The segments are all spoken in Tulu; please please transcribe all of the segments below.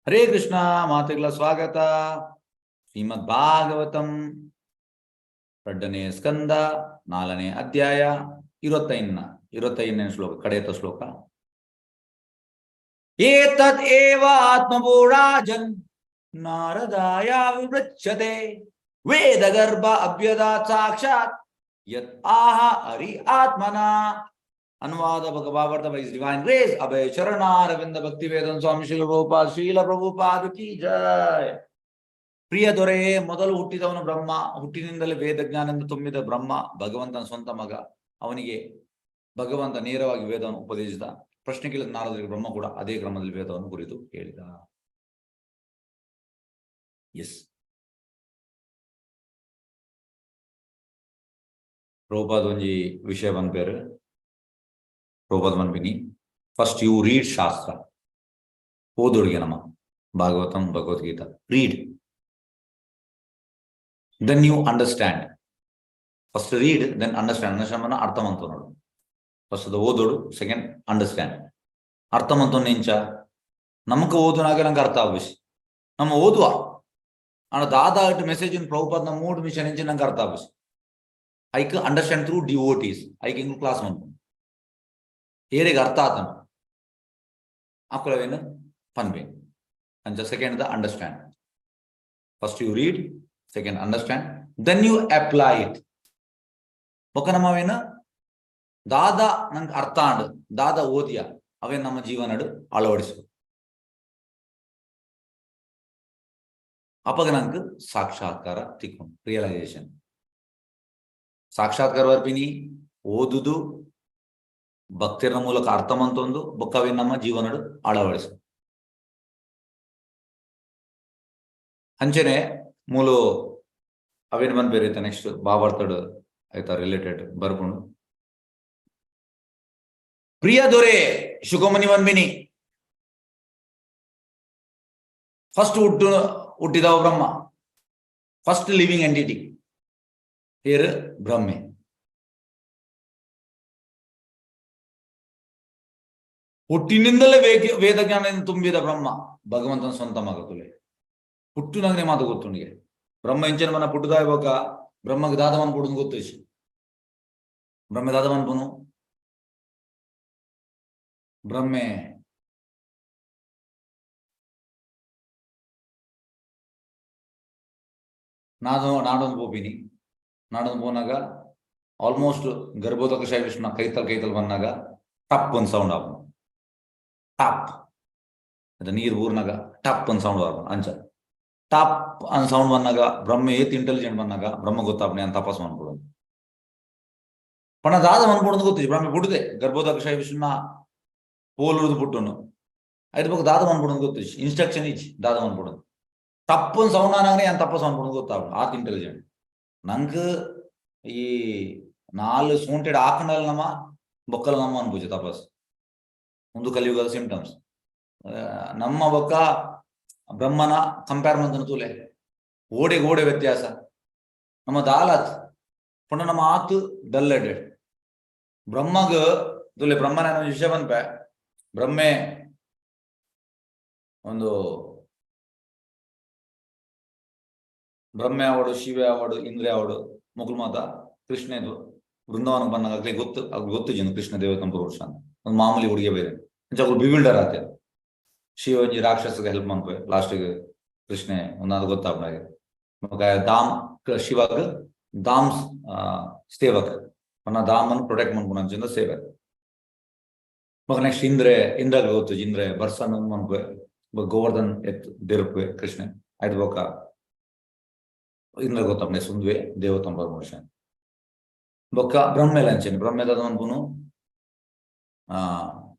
ಹರೇ ಕೃಷ್ಣ, ಮಾತೆಗ್ಲ ಸ್ವಾಗತ. ಶ್ರೀಮದ್ ಭಾಗವತಂ ಎರಡನೇ ಸ್ಕಂದ, ನಾಲ್ಕನೇ ಅಧ್ಯಾಯ, 25ನೇ ಶ್ಲೋಕ, ಕಡೆಯ ಶ್ಲೋಕ. ಏತದ್ ಏವ ಆತ್ಮಭೂರಾಜನ್ ನಾರದಾಯ ವಿವೃಚ್ಯತೆ ವೇದಗರ್ಭ ಅಭ್ಯದಾತ್ ಸಾಕ್ಷಾತ್ ಯತ್ ಆಹ ಹರಿ ಆತ್ಮನ. ಅನುವಾದ ಭಾವಾರ್ಥ ಬೈ ಡಿವೈನ್ ಗ್ರೇಸ್ ಅಭಯ ಚರಣಾರವಿಂದ ಭಕ್ತಿ ವೇದನ್ ಸ್ವಾಮಿ ಶ್ರೀಲ ಪ್ರಭುಪಾದ ಶ್ರೀಲ ಪ್ರಭುಪಾದ ಕಿ ಜಯ. ಪ್ರಿಯ ದೊರೆಯೇ, ಮೊದಲು ಹುಟ್ಟಿದವನು ಬ್ರಹ್ಮ. ಹುಟ್ಟಿನಿಂದಲೇ ವೇದ ಜ್ಞಾನದಿಂದ ತುಂಬಿದ ಬ್ರಹ್ಮ ಭಗವಂತನ ಸ್ವಂತ ಮಗ. ಅವನಿಗೆ ಭಗವಂತ ನೇರವಾಗಿ ವೇದವನ್ನು ಉಪದೇಶಿಸಿದ. ಪ್ರಶ್ನೆ ಕೇಳಿದ ನಾರದರಿಗೆ ಬ್ರಹ್ಮ ಕೂಡ ಅದೇ ಕ್ರಮದಲ್ಲಿ ವೇದವನ್ನು ಕುರಿತು ಹೇಳಿದ. ಎಸ್, ಪ್ರಭುಪಾದ ಒಂಜಿ ವಿಷಯ ಬಂದ್ಪೇರು. ಪ್ರಭುಪಾದ ಮನ್ಪಿನಿ, ಫಸ್ಟ್ you read ಶಾಸ್ತ್ರ. ಓದೊಡುಗೆ ನಮ್ಮ Bhagavatam, Bhagavad Gita read, then you understand. First read, then understand. Understand ಅನ್ನ ಅರ್ಥ ಮಂತ ನೋಡು. ಫಸ್ಟ್ ಅದು ಓದೋಡು, ಸೆಕೆಂಡ್ ಅಂಡರ್ಸ್ಟ್ಯಾಂಡ್. ಅರ್ಥ ಮಂತ ನಿಂಚ ನಮಕ್ ಓದುನಾಗ ನಂಗೆ ಅರ್ಥ ಆಗುಸಿ. ನಮ್ಮ ಓದುವ ಅಣ್ಣ ದಾದಾ ಇಟ್ಟು ಮೆಸೇಜ್ ಪ್ರಭುಪಾದ್ನ ಮೂಡ್ ಮಿಷನ್ ಇಂಚ ನಂಗೆ ಅರ್ಥ ಆಗುಸಿ. ಐಕ್ ಅಂಡರ್ಸ್ಟ್ಯಾಂಡ್ ಥ್ರೂ ಡಿವೋಟೀಸ್. ಐಕ್ ಇಂಗ್ ಕ್ಲಾಸ್ ಮಂತ ಏರೆಗ್ ಅರ್ಥ ಆತನ ಅಕುಲವೇನು ಪನ್ಪೆ ಅಂಚ. Second the understand. First you read, second understand, then you apply it. ಬೊಕ್ಕ ನಮ್ಮವೇನು ದಾದ ನಂಗೆ ಅರ್ಥ ಆಂಡ್ ದಾದ ಓದಿಯ ಅವೇನು ನಮ್ಮ ಜೀವನಡು ಅಳವಡಿಸು. ಅಪಗ ನಂಗೆ ಸಾಕ್ಷಾತ್ಕಾರ ತಿಕ್ಕೊಂಡು ರಿಯಲೈಸೇಷನ್. ಸಾಕ್ಷಾತ್ಕಾರ ಬರ್ಪಿನಿ ಓದುದು, ಭಕ್ತಿಯರ ಮೂಲಕ ಅರ್ಥ ಮಂತೊಂದು, ಬೊಕ್ಕವೇ ನಮ್ಮ ಜೀವನಡು ಅಳವಡಿಸು. ಅಂಚನೆ ಮೂಲು ಅವೇನು ಬಂದ್ ಬೇರೆ. ನೆಕ್ಸ್ಟ್ ಬಾಬಾರ್ತಡು ಆಯ್ತಾ ರಿಲೇಟೆಡ್ ಬರ್ಕೊಂಡು. ಪ್ರಿಯ ದೊರೆ, ಶುಕಮುನಿ ಮನ್ಬಿನಿ, ಫಸ್ಟ್ ಹುಟ್ಟಿದವ Brahma. First living entity here ಬ್ರಹ್ಮೆ. ಹುಟ್ಟಿನಿಂದಲೇ ವೇದ ಜ್ಞಾನದಿಂದ ತುಂಬಿದ ಬ್ರಹ್ಮ ಭಗವಂತನ ಸ್ವಂತ ಮಗ. ತುಲೆ ಹುಟ್ಟು ನಂಗೆ ಮಾತು ಗೊತ್ತುಂಡಿಗೆ. ಬ್ರಹ್ಮ ಇಂಚಿನ ಮನ ಪುಟ್ಟುದಾಯ ಬೊಕ ಬ್ರಹ್ಮಗ್ ದಾದ ಮನ್ಪುಡು ಗೊತ್ತು. ಬ್ರಹ್ಮ ದಾದ ಮನ್ಪುನು. ಬ್ರಹ್ಮೆ ನಾನು ನಾಡೊಂದು ಪೋಪಿನಿ. ನಾಡೊಂದು ಪೋನಾಗ ಆಲ್ಮೋಸ್ಟ್ ಗರ್ಭೋದಕ ಶಾಯಿ ವಿಷ್ಣು ಕೈತಲ್ ಕೈತಲ್ ಬಂದಾಗ ಟಪ್ ಒಂದು ಸೌಂಡ್ ಆಪುಂಡು. ಟಾಪ್ ಅದು ನೀರು ಊರ್ನಾಗ ಟಪ್ ಒಂದು ಸೌಂಡ್ ಬರ್ಪುಂಡು. ಅಂಚ ಟಾಪ್ ಅನ್ ಸೌಂಡ್ ಬಂದಾಗ ಬ್ರಹ್ಮ ಏತ್ ಇಂಟೆಲಿಜೆಂಟ್ ಬಂದಾಗ ಬ್ರಹ್ಮ ಗೊತ್ತಾಪನೆ ಅಂತ ತಪಸ್ ಮನ್ಪುಡು. ಪಣ ದಾದ ಮನ್ಪುಡು ಗೊತ್ತಿಜಿ. ಬ್ರಹ್ಮ ಪುಟ್ಟುದೆ ಗರ್ಭೋದಕ ಶಾಯಿ ವಿಷ್ಣುನ ಪೋಲುರ್ದು ಪುಟ್ಟುನು. ಐದು ಬೊಕ ದಾದ ಮನ್ಪುಡು ಗೊತ್ತಿಜಿ. ಇನ್ಸ್ಟ್ರಕ್ಷನ್ ಇಜ್ಜಿ ದಾದ ಮನ್ಪುಡು. ತಪ್ಪನ್ ಸೌಂಡ್ ಆನಾಗನೆ ಯಾನ್ ತಪಸ್ ಮನ್ಪುಡು ಗೊತ್ತಾಪುಂಡು. ಆತ್ ಇಂಟೆಲಿಜೆಂಟ್. ನಂಕ್ ಈ ನಾಲ್ ಸೂಂಟೆಡ್ ಆಕಂಡಲ ನಮ್ಮ ಬೊಕ್ಕಲ ನಮ್ಮ ಅನ್ಪುಜಿ ತಪಸ್. ಒಂದು ಕಲಿಯುಗದ ಸಿಂಪ್ಟಮ್ಸ್. ನಮ್ಮ ಬೊಕ್ಕ ಬ್ರಹ್ಮನ ಕಂಪೇರ್ ಮಂತನ ತೂಲೆ, ಓಡೆ ಓಡೆ ವ್ಯತ್ಯಾಸ. ನಮ್ಮ ದಾಲತ್ ಪುನಃ ನಮ್ಮ ಆತು ಡಲ್ ಹೆಡೆಡ್. ಬ್ರಹ್ಮಗ್ ತುಲೆ, ಬ್ರಹ್ಮನ ವಿಷಯ ಬಂದ್ಪೆ. ಬ್ರಹ್ಮೆ ಒಂದು ಬ್ರಹ್ಮೆ ಆವಡು, ಶಿವೆ ಆವಡು, ಇಂದ್ರೆ ಆವಡು, ಮುಕುಲ್ ಮಾತ ಕೃಷ್ಣದು ವೃಂದಾವನ ಬಂದಾಗ ಅಗ್ಲಿ ಗೊತ್ತು ಅಗ್ ಗೊತ್ತು ಜನ ಕೃಷ್ಣ ದೇವತಂ ಪುರುಷ ಅಂತ. ಒಂದು ಮಾಮೂಲಿ ಹುಡುಗಿ ಬೇರೆ ಅಂಚ ಅಕುಲು ಬಿವಿಲ್ಡರ್ ಆತೆ. ಶಿವ ಒಂಜಿ ರಾಕ್ಷಸಗೆ ಹೆಲ್ಪ್ ಮನ್ಪೆ ಲಾಸ್ಟಿಗೆ ಕೃಷ್ಣೆ ಒಂದಾದ ಗೊತ್ತಾಪುಂಡು. ಬೊಕ ದಾಮ್ ಶಿವಗ್ ದಾಮ್ ಸೇವಕ್ ಪಂಡ ದಾಮನ್ ಪ್ರೊಟೆಕ್ಟ್ ಮನ್ಪುನ ಅಂಚಿಂದ ಸೇವಕ್. ಬೊಕ ನೆಕ್ಸ್ಟ್ ಇಂದ್ರೆ, ಇಂದ್ರಗ್ ಗೊತ್ತು ಇಂದ್ರೆ ಬರ್ಸನ್ ಮನ್ಪೆ. ಬೊಕ ಗೋವರ್ಧನ್ ಎತ್ ದೆರ್ಪೆ ಕೃಷ್ಣೆ. ಐದ್ ಬೊಕ ಇಂದ್ರ ಗೊತ್ತಾಪುಂಡು ಸುಂದ್ವೆ ದೇವತಂ ಪರಮಪುರುಷ. ಬೊಕ್ಕ ಬ್ರಹ್ಮೆಲ ಅಂಚನೆ. ಬ್ರಹ್ಮೆದ ಮನ್ಪುನು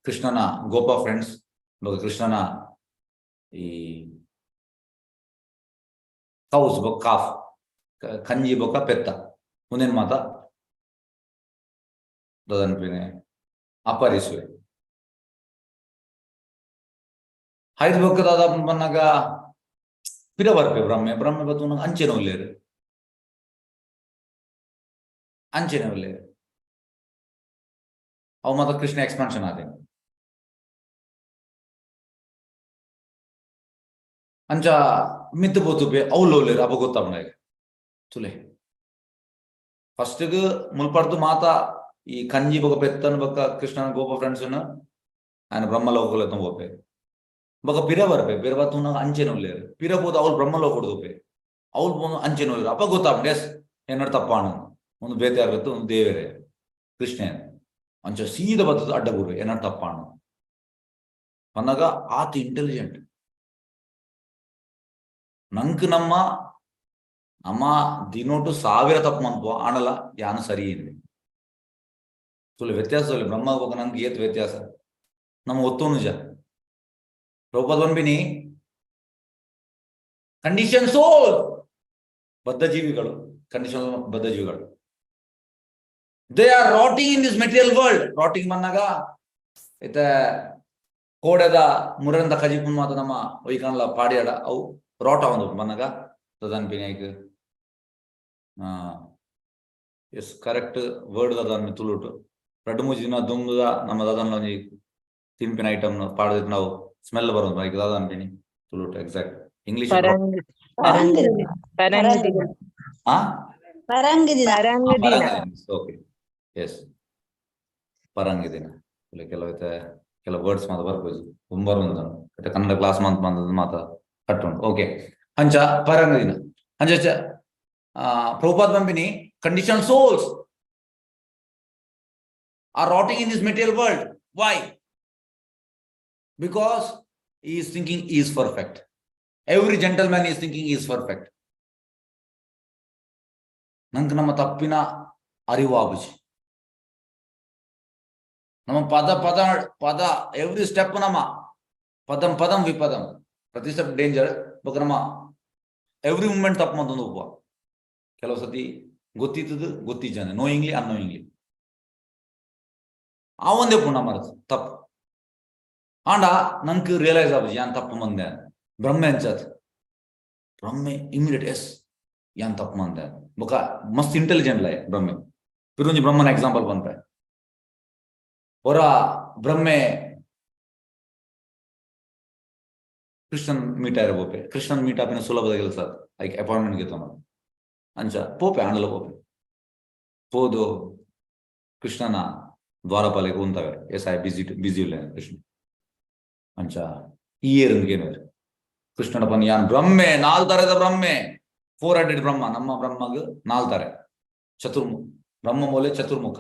ಕೃಷ್ಣನ ಗೋಪ ಫ್ರೆಂಡ್ಸ್, ಬೊಕ ಕೃಷ್ಣನ ಈ ಕೌಸ್ ಬೊಕ್ಕ ಕಾಫ್, ಕಂಜಿ ಬೊಕ್ಕ ಪೆತ್ತ ಮುಂದಿನ ಮಾತ ದಾದನ್ಪಿನೆ ಅಪಹರಿಸುವೆ. ಐದು ಬೊಕ್ಕ ದಾದ ಬನ್ನಾಗ ಪಿರ ಬರ್ಪೆ ಬ್ರಹ್ಮೆ. ಬ್ರಹ್ಮೆ ಬತ್ತುನ ಅಂಚೆನ ಉಲ್ಲೇರು, ಅಂಚೆನೆ ಉಲ್ಲೇರು. ಅವು ಮಾತ ಕೃಷ್ಣ ಎಕ್ಸ್ಪಾನ್ಷನ್ ಆದೆ. ಅಂಚ ಮಿತ್ತ್ ಪೋತುಪೆ ಅವ್ಲು ಉಲ್ಲೆರ್. ಅಪ ಗೊತ್ತಾಪುಂಡು ಆಯಗ್. ತುಲೆ, ಫಸ್ಟ್ಗ್ ಮುಲ್ಪಡ್ದು ಮಾತ ಈ ಕಂಜಿ ಬೊಕ ಪೆತ್ತನ್ ಬೊಕ ಕೃಷ್ಣನ ಗೋಪ ಫ್ರೆಂಡ್ಸ್ ఆయన ಬ್ರಹ್ಮಲೋಕಲ ಪೋಪೆ. ಬೊಕ ಪಿರ ಬರ್ಪೆ. ಪಿರ ಬತ್ತುನಾಗ ಅಂಚೆನ ಉಲ್ಲೆರ್. ಪಿರ ಪೋದು ಅವ್ಲು ಬ್ರಹ್ಮಲೋಕಡ್ ತೂಪೆ. ಅವ್ಲು ಪೋದು ಅಂಚೆನ ಉಲ್ಲೆರ್. ಅಪ ಗೊತ್ತಾಪುಂಡು, ಎಸ್, ಎನ್ನಡ್ ತಪ್ಪಾಣ, ಒಂದು ಬೇತೆ ಯಾರತ್ತು, ಒಂದು ದೇವರೇ ಕೃಷ್ಣ. ಅಂಚ ಸೀದ ಬತ್ತದ ಅಡ್ಡ ಗುರು, ಎನ್ನಡ್ ತಪ್ಪಾಣ ಪನ್ನಗ ಆತ ಇಂಟೆಲಿಜೆಂಟ್. ನಂಕ್ ನಮ್ಮ ನಮ್ಮ ದಿನೋಟು ಸಾವಿರ ತಪ್ಪು ಮನ್ಪುವ, ಆಂಡಲ ಯಾನು ಸರಿ ಇಂದೆ. ತುಲೆ, ವ್ಯತ್ಯಾಸ ತುಲೆ. ಬ್ರಹ್ಮ ಬೊಕ ನಂಗೆ ಏತ್ ವ್ಯತ್ಯಾಸ? ನಮ್ಮ ಒತ್ತು ನಿಜ. ಪ್ರಭುಪಾದ ಪನ್ಪಿನಿ, ಕಂಡೀಷನ್ ಸೋಲ್, ಬದ್ಧ ಜೀವಿಗಳು, ಕಂಡೀಷನ್ ಬದ್ಧ ಜೀವಿಗಳು, they are rotting in this material world. Rotting ಬಂದಾಗ ಇತ್ತ ಕೋಡೆದ ಮುರಂದ ಕಜಿಪುನ್ ಮಾತ ನಮ್ಮ ಒಯ್ಕನ್ಲ ಪಾಡಿಯಾಡ, ಅವು ರಾಟ್ ಆವೊಂದು ಬಂದಾಗ ತದನ್ಪಿನಿ ಐಕ್. ಎಸ್, ಕರೆಕ್ಟ್ ವರ್ಡ್ ದಾದ ತುಳುಟು? ರಡ್ಡ್ ಮೂಜಿ ದಿನ ದುಂಬುದ ನಮ್ಮ ದಾದನ್ ಒಂಜಿ ತಿನ್ಪಿನ ಐಟಮ್ ಪಾಡ್ದಿತ್ತು, ನಾವು ಸ್ಮೆಲ್ ಬರೋದು, ಐಕ್ ದಾದ ಅನ್ಪಿನಿ ತುಳುಟು ಎಕ್ಸಾಕ್ಟ್ ಇಂಗ್ಲಿಷ್? ಪರಂಗ್. ಪರಂಗಿದಿನ. ಪರಂಗಿದಿನ. ಆ? ಪರಂಗಿದಿನ. ಪರಂಗಿದಿನ. ಓಕೆ, ಎಸ್, ಪರಂಗಿದಿನ. ಇಲ್ಲ, ಕೆಲವು ಕೆಲವು ವರ್ಡ್ಸ್ ಮಾತ ಬರ್ಪುಜಿ, ತುಂಬ ಉಂದು. ಮತ್ತೆ ಕನ್ನಡ ಕ್ಲಾಸ್ ಮಂತ್ ಬಂದದ್ದು ಮಾತ ಕಟ್ಟುಂಡು. ಓಕೆ, ಅಂಚ ಪರಂಗಿದಿನ. ಅಂಚ Prabhupad ಪನ್ಪಿನಿ, condition souls are rotting in this material world. Why? Because he is thinking he is perfect. Every gentleman is thinking he is perfect. ನಂಗೆ ನಮ್ಮ ತಪ್ಪಿನ ಅರಿವು ಆಬುಜಿ. ನಮ್ಮ ಪದ ಪದ ಪದ, ಎವ್ರಿ ಸ್ಟೆಪ್ ನಮ್ಮ ಪದಂ ಪದಂ ವಿಪದಂ, ಪ್ರತಿ ಸ್ಟೆಪ್ ಡೇಂಜರ್. ಬೊಕ ನಮ್ಮ ಎವ್ರಿ ಮೂಮೆಂಟ್ ತಪ್ಪು ಮಂತೊಂದು ಉಪ್ಪ. ಕೆಲವು ಸತಿ ಗೊತ್ತಿತ್ತದು ಗೊತ್ತಿಜ್ಜಾನೆ, ನೋಯಿಂಗ್ಲಿ, ಅನ್ನೋಯಿಂಗ್ಲಿ. ಆ ಒಂದೇ ಪುಣ್ಯ ಮರತ್ ತಪ್ಪು. ಆಂಡ ನಂಗೆ ರಿಯಲೈಸ್ ಆಪುಜಿ ಯಾನ್ ತಪ್ಪು ಮಂದೆ. ಬ್ರಹ್ಮೆ ಅಂಚತ್. ಬ್ರಹ್ಮೆ ಇಮಿಡಿಯೇಟ್, ಎಸ್, ಯಾನ್ ತಪ್ಪು ಮಂದೆ. ಬೊಕ ಮಸ್ತ್ ಇಂಟೆಲಿಜೆಂಟ್ ಲಾಯ್ ಬ್ರಹ್ಮೆ. ಪಿರೊಂಜಿ ಬ್ರಹ್ಮನ ಎಕ್ಸಾಂಪಲ್ ಪನ್ಪೆ. ಒರ ಬ್ರಹ್ಮೆ ಕೃಷ್ಣನ್ ಮೀಟ್ ಆಯರ ಪೋಪೆ. ಕೃಷ್ಣನ್ ಮೀಟ್ ಆಪಿನ ಸುಲಭದ ಕೆಲಸ, ಐಕ್ ಅಪಾಯಿಂಟ್ಮೆಂಟ್ ಗೆತೊನ. ಅಂಚ ಪೋಪೆ, ಆಂಡಲ ಪೋಪೆ. ಪೋದು ಕೃಷ್ಣನ ದ್ವಾರಪಾಲೆಗ್ ಉಂತವೆ. ಎಸ್, I busy busy ಉಲ್ಲೆ ಕೃಷ್ಣ. ಅಂಚ ಈ ಏರ್ ಕೇನುವೆರ್. ಕೃಷ್ಣನ ಪನ್, ಯಾನ್ ಬ್ರಹ್ಮೆ, ನಾಲ್ ತರದ ಬ್ರಹ್ಮೆ, ಫೋರ್ ಹೆಡೆಡ್ ಬ್ರಹ್ಮ. ನಮ್ಮ ಬ್ರಹ್ಮಗ್ ನಾಲ್ ತಾರೆ, ಚತುರ್ಮು ಬ್ರಹ್ಮ ಮೂಲೆ ಚತುರ್ಮುಖ.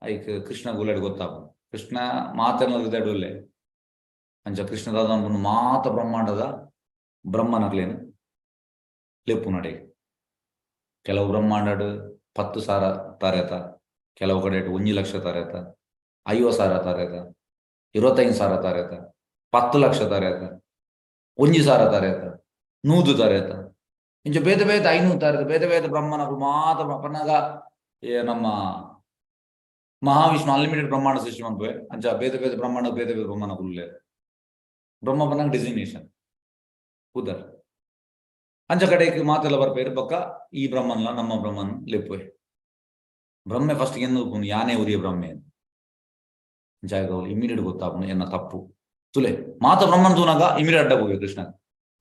ಐಕ್ ಕೃಷ್ಣ ಗುಲೆಡ್ ಗೊತ್ತಾಪ. ಕೃಷ್ಣ ಮಾತೆರ್ನ ಹೃದಯಡ್. ಅಂಚ ಕೃಷ್ಣ ದಾದ, ಮಾತ ಬ್ರಹ್ಮಾಂಡದ ಬ್ರಹ್ಮನಕ್ಲೇನು ಲೆಪ್ಪು ನಡೆ. ಕೆಲವು ಬ್ರಹ್ಮಾಂಡಡ್ 10,000 ತಾರೇತ, ಕೆಲವು ಕಡೆ 1 ಲಕ್ಷ ತಾರೇತ, 50,000 ತಾರೇತ, 25,000 ತಾರೇತ, 10 ಲಕ್ಷ ತಾರೇತ, 1,000 ತಾರೇತ, 100 ತಾರೇತ, ಇಂಚ ಬೇತೆ ಬೇತೆ, 500 ತಾರೇತ, ಬೇತೆ ಬೇತೆ ಬ್ರಹ್ಮನಕುಲು ಮಾತ ಪನ್ನಗ, ಏ ನಮ್ಮ ಮಹಾವಿಷ್ಣು ಅನ್ಲಿಮಿಟೆಡ್ ಬ್ರಹ್ಮಾಂಡ ಸೃಷ್ಟಿ ಮನ್ಪುವೆ. ಅಂಚ ಬೇತೆ ಬೇತೆ ಬ್ರಹ್ಮಾಂಡ, ಬೇತೆ ಬೇತೆ ಬ್ರಹ್ಮನಕುಲು. ಬ್ರಹ್ಮ ಪನ್ನಗ ಡೆಸಿಗ್ನೇಷನ್, ಪುದರ್. ಅಂಚ ಕಡೆಗೆ ಮಾತೆಲ್ಲ ಬರ್ಪೇರು. ಬೊಕ್ಕ ಈ ಬ್ರಹ್ಮನ್ಲ ನಮ್ಮ ಬ್ರಹ್ಮನ್ ಲೆಪ್ಪುವೆ. ಬ್ರಹ್ಮೆ ಫಸ್ಟ್ ಎನ್ನು ಯಾನೇ ಉರಿಯ ಬ್ರಹ್ಮೆ. ಜಾಗ ಇಮಿಡಿಯೇಟ್ ಗೊತ್ತಾಪುಂಡು ಎನ್ನ ತಪ್ಪು. ತುಲೆ, ಮಾತ ಬ್ರಹ್ಮನ್ ತೂನಾಗ ಇಮಿಡಿಯೇಟ್ ಅಡ್ಡ ಹೋಗಿ ಕೃಷ್ಣ,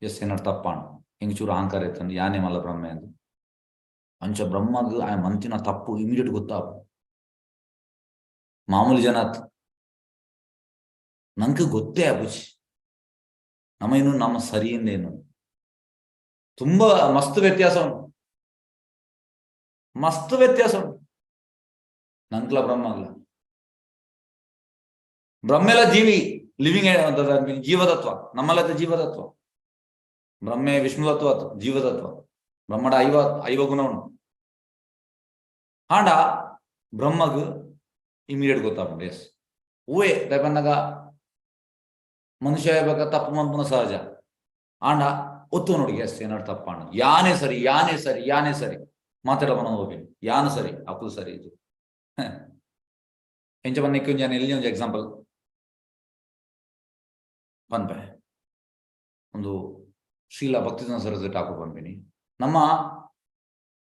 ಎಸ್, ಎನ್ನಡ್ ತಪ್ಪಾಣ, ಹಿಂಗ್ ಚೂರು ಅಹಂಕಾರ ಇತ್ತಂದು, ಯಾನೇ ಮಲ್ಲ ಬ್ರಹ್ಮೆ ಅಂತ. ಅಂಚ ಬ್ರಹ್ಮಗ್ ಆ ಮಂತಿನ ತಪ್ಪು ಇಮಿಡಿಯೇಟ್ ಗೊತ್ತಾಪು. ಮಾಮೂಲಿ ಜನ ನಂಗೆ ಗೊತ್ತೇ ಆಪುಜಿ. ನಮ್ಮ ಏನು ನಮ್ಮ ಸರಿಯಿಂದೇನು ತುಂಬಾ ಮಸ್ತ್ ವ್ಯತ್ಯಾಸ ಉಂಟು, ಮಸ್ತ್ ವ್ಯತ್ಯಾಸ ಉಂಟು ನಂಕ್ಲ ಬ್ರಹ್ಮಗ್ಲ. ಬ್ರಹ್ಮೆಲ್ಲ ಜೀವಿ, ಲಿವಿಂಗ್, ಜೀವತತ್ವ. ನಮ್ಮಲ್ಲ ಜೀವತತ್ವ. ಬ್ರಹ್ಮೆ ವಿಷ್ಣು ತತ್ವ, ಜೀವತತ್ವ. ಬ್ರಹ್ಮಡ ಐವ ಐವ ಗುಣ ಉಂಟು. ಆಂಡ ಬ್ರಹ್ಮಗ್ ಇಮಿಡಿಯೇಟ್ ಗೊತ್ತಾಪುಂಡು. ಎಸ್, ಹೂವೇ ದಾಯೆ ಮನುಷ್ಯ ಬೇಕ ತಪ್ಪು ಮನ್ಪುನ ಸಹಜ. ಆಂಡ ಒತ್ತು ನೋಡಿ, ಎಸ್, ಏನಾರು ತಪ್ಪಾಣ, ಯಾನೇ ಸರಿ, ಯಾನೇ ಸರಿ, ಯಾನೇ ಸರಿ. ಮಾತಾಡ ಮನ ಹೋಗಿ, ಯಾನು ಸರಿ, ಅಕುಲು ಸರಿ. ಇದು ಎಂಚ ಪನ್ನಿಕ್ಕು ഞാൻ ಎಲ್ಲಿ ಒಂಜಿ ಎಕ್ಸಾಂಪಲ್ ಪನ್ಪೆ. ಒಂದು ಶ್ರೀಲ ಭಕ್ತಿ ಸರಸ್ವತಿ ಠಾಕೂರ್ ಪನ್ಪಿನಿ. ನಮ್ಮ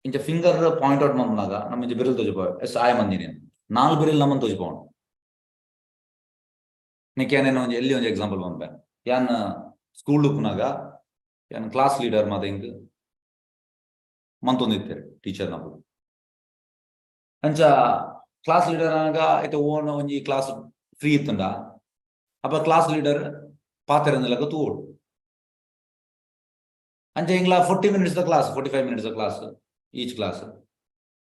ಇಂಚ ಫಿಂಗರ್ ಪಾಯಿಂಟ್ ಔಟ್ ಮನ್ಪುನಾಗ ನಮ್ಮ ಇಂಚ ಬಿರಲ್ ತೋಜಿಪಾವೆ, ಎಸ್, ಆಯ ಮಂದಿನಿ. ನಾಲ್ ಬಿರಲ್ ನಮ್ಮನ್ ತೋಜಿಪಾವಣ. ನಿಕ್ಕೆ ಏನೇನೋ ಒಂಜಿ ಎಲ್ಲಿ ಒಂಜಿ ಎಕ್ಸಾಂಪಲ್ ಪನ್ಪೆ. ಯಾನ್ ಸ್ಕೂಲ್ ಉಪ್ಪುನಾಗ ಯಾನ್ ಕ್ಲಾಸ್ ಲೀಡರ್ ಮಾತ ಎಂಕ್ ಮಂತೊಂದಿತ್ತೆರ್ ಟೀಚರ್ನಕುಲು. ಅಂಚ ಕ್ಲಾಸ್ ಲೀಡರ್ ಆನಗ ಇತ್ತೆ ಓನ ಒಂಜಿ ಕ್ಲಾಸ್ ಫ್ರೀ ಇತ್ತುಂಡ ಅಪ ಕ್ಲಾಸ್ ಲೀಡರ್ ಪಾತೆರಂದಿಲಕ ತೂವೊಡು. ಅಂಚ ಎಂಕ್ಲ 40 minutes the class, 45 minutes the class, each class.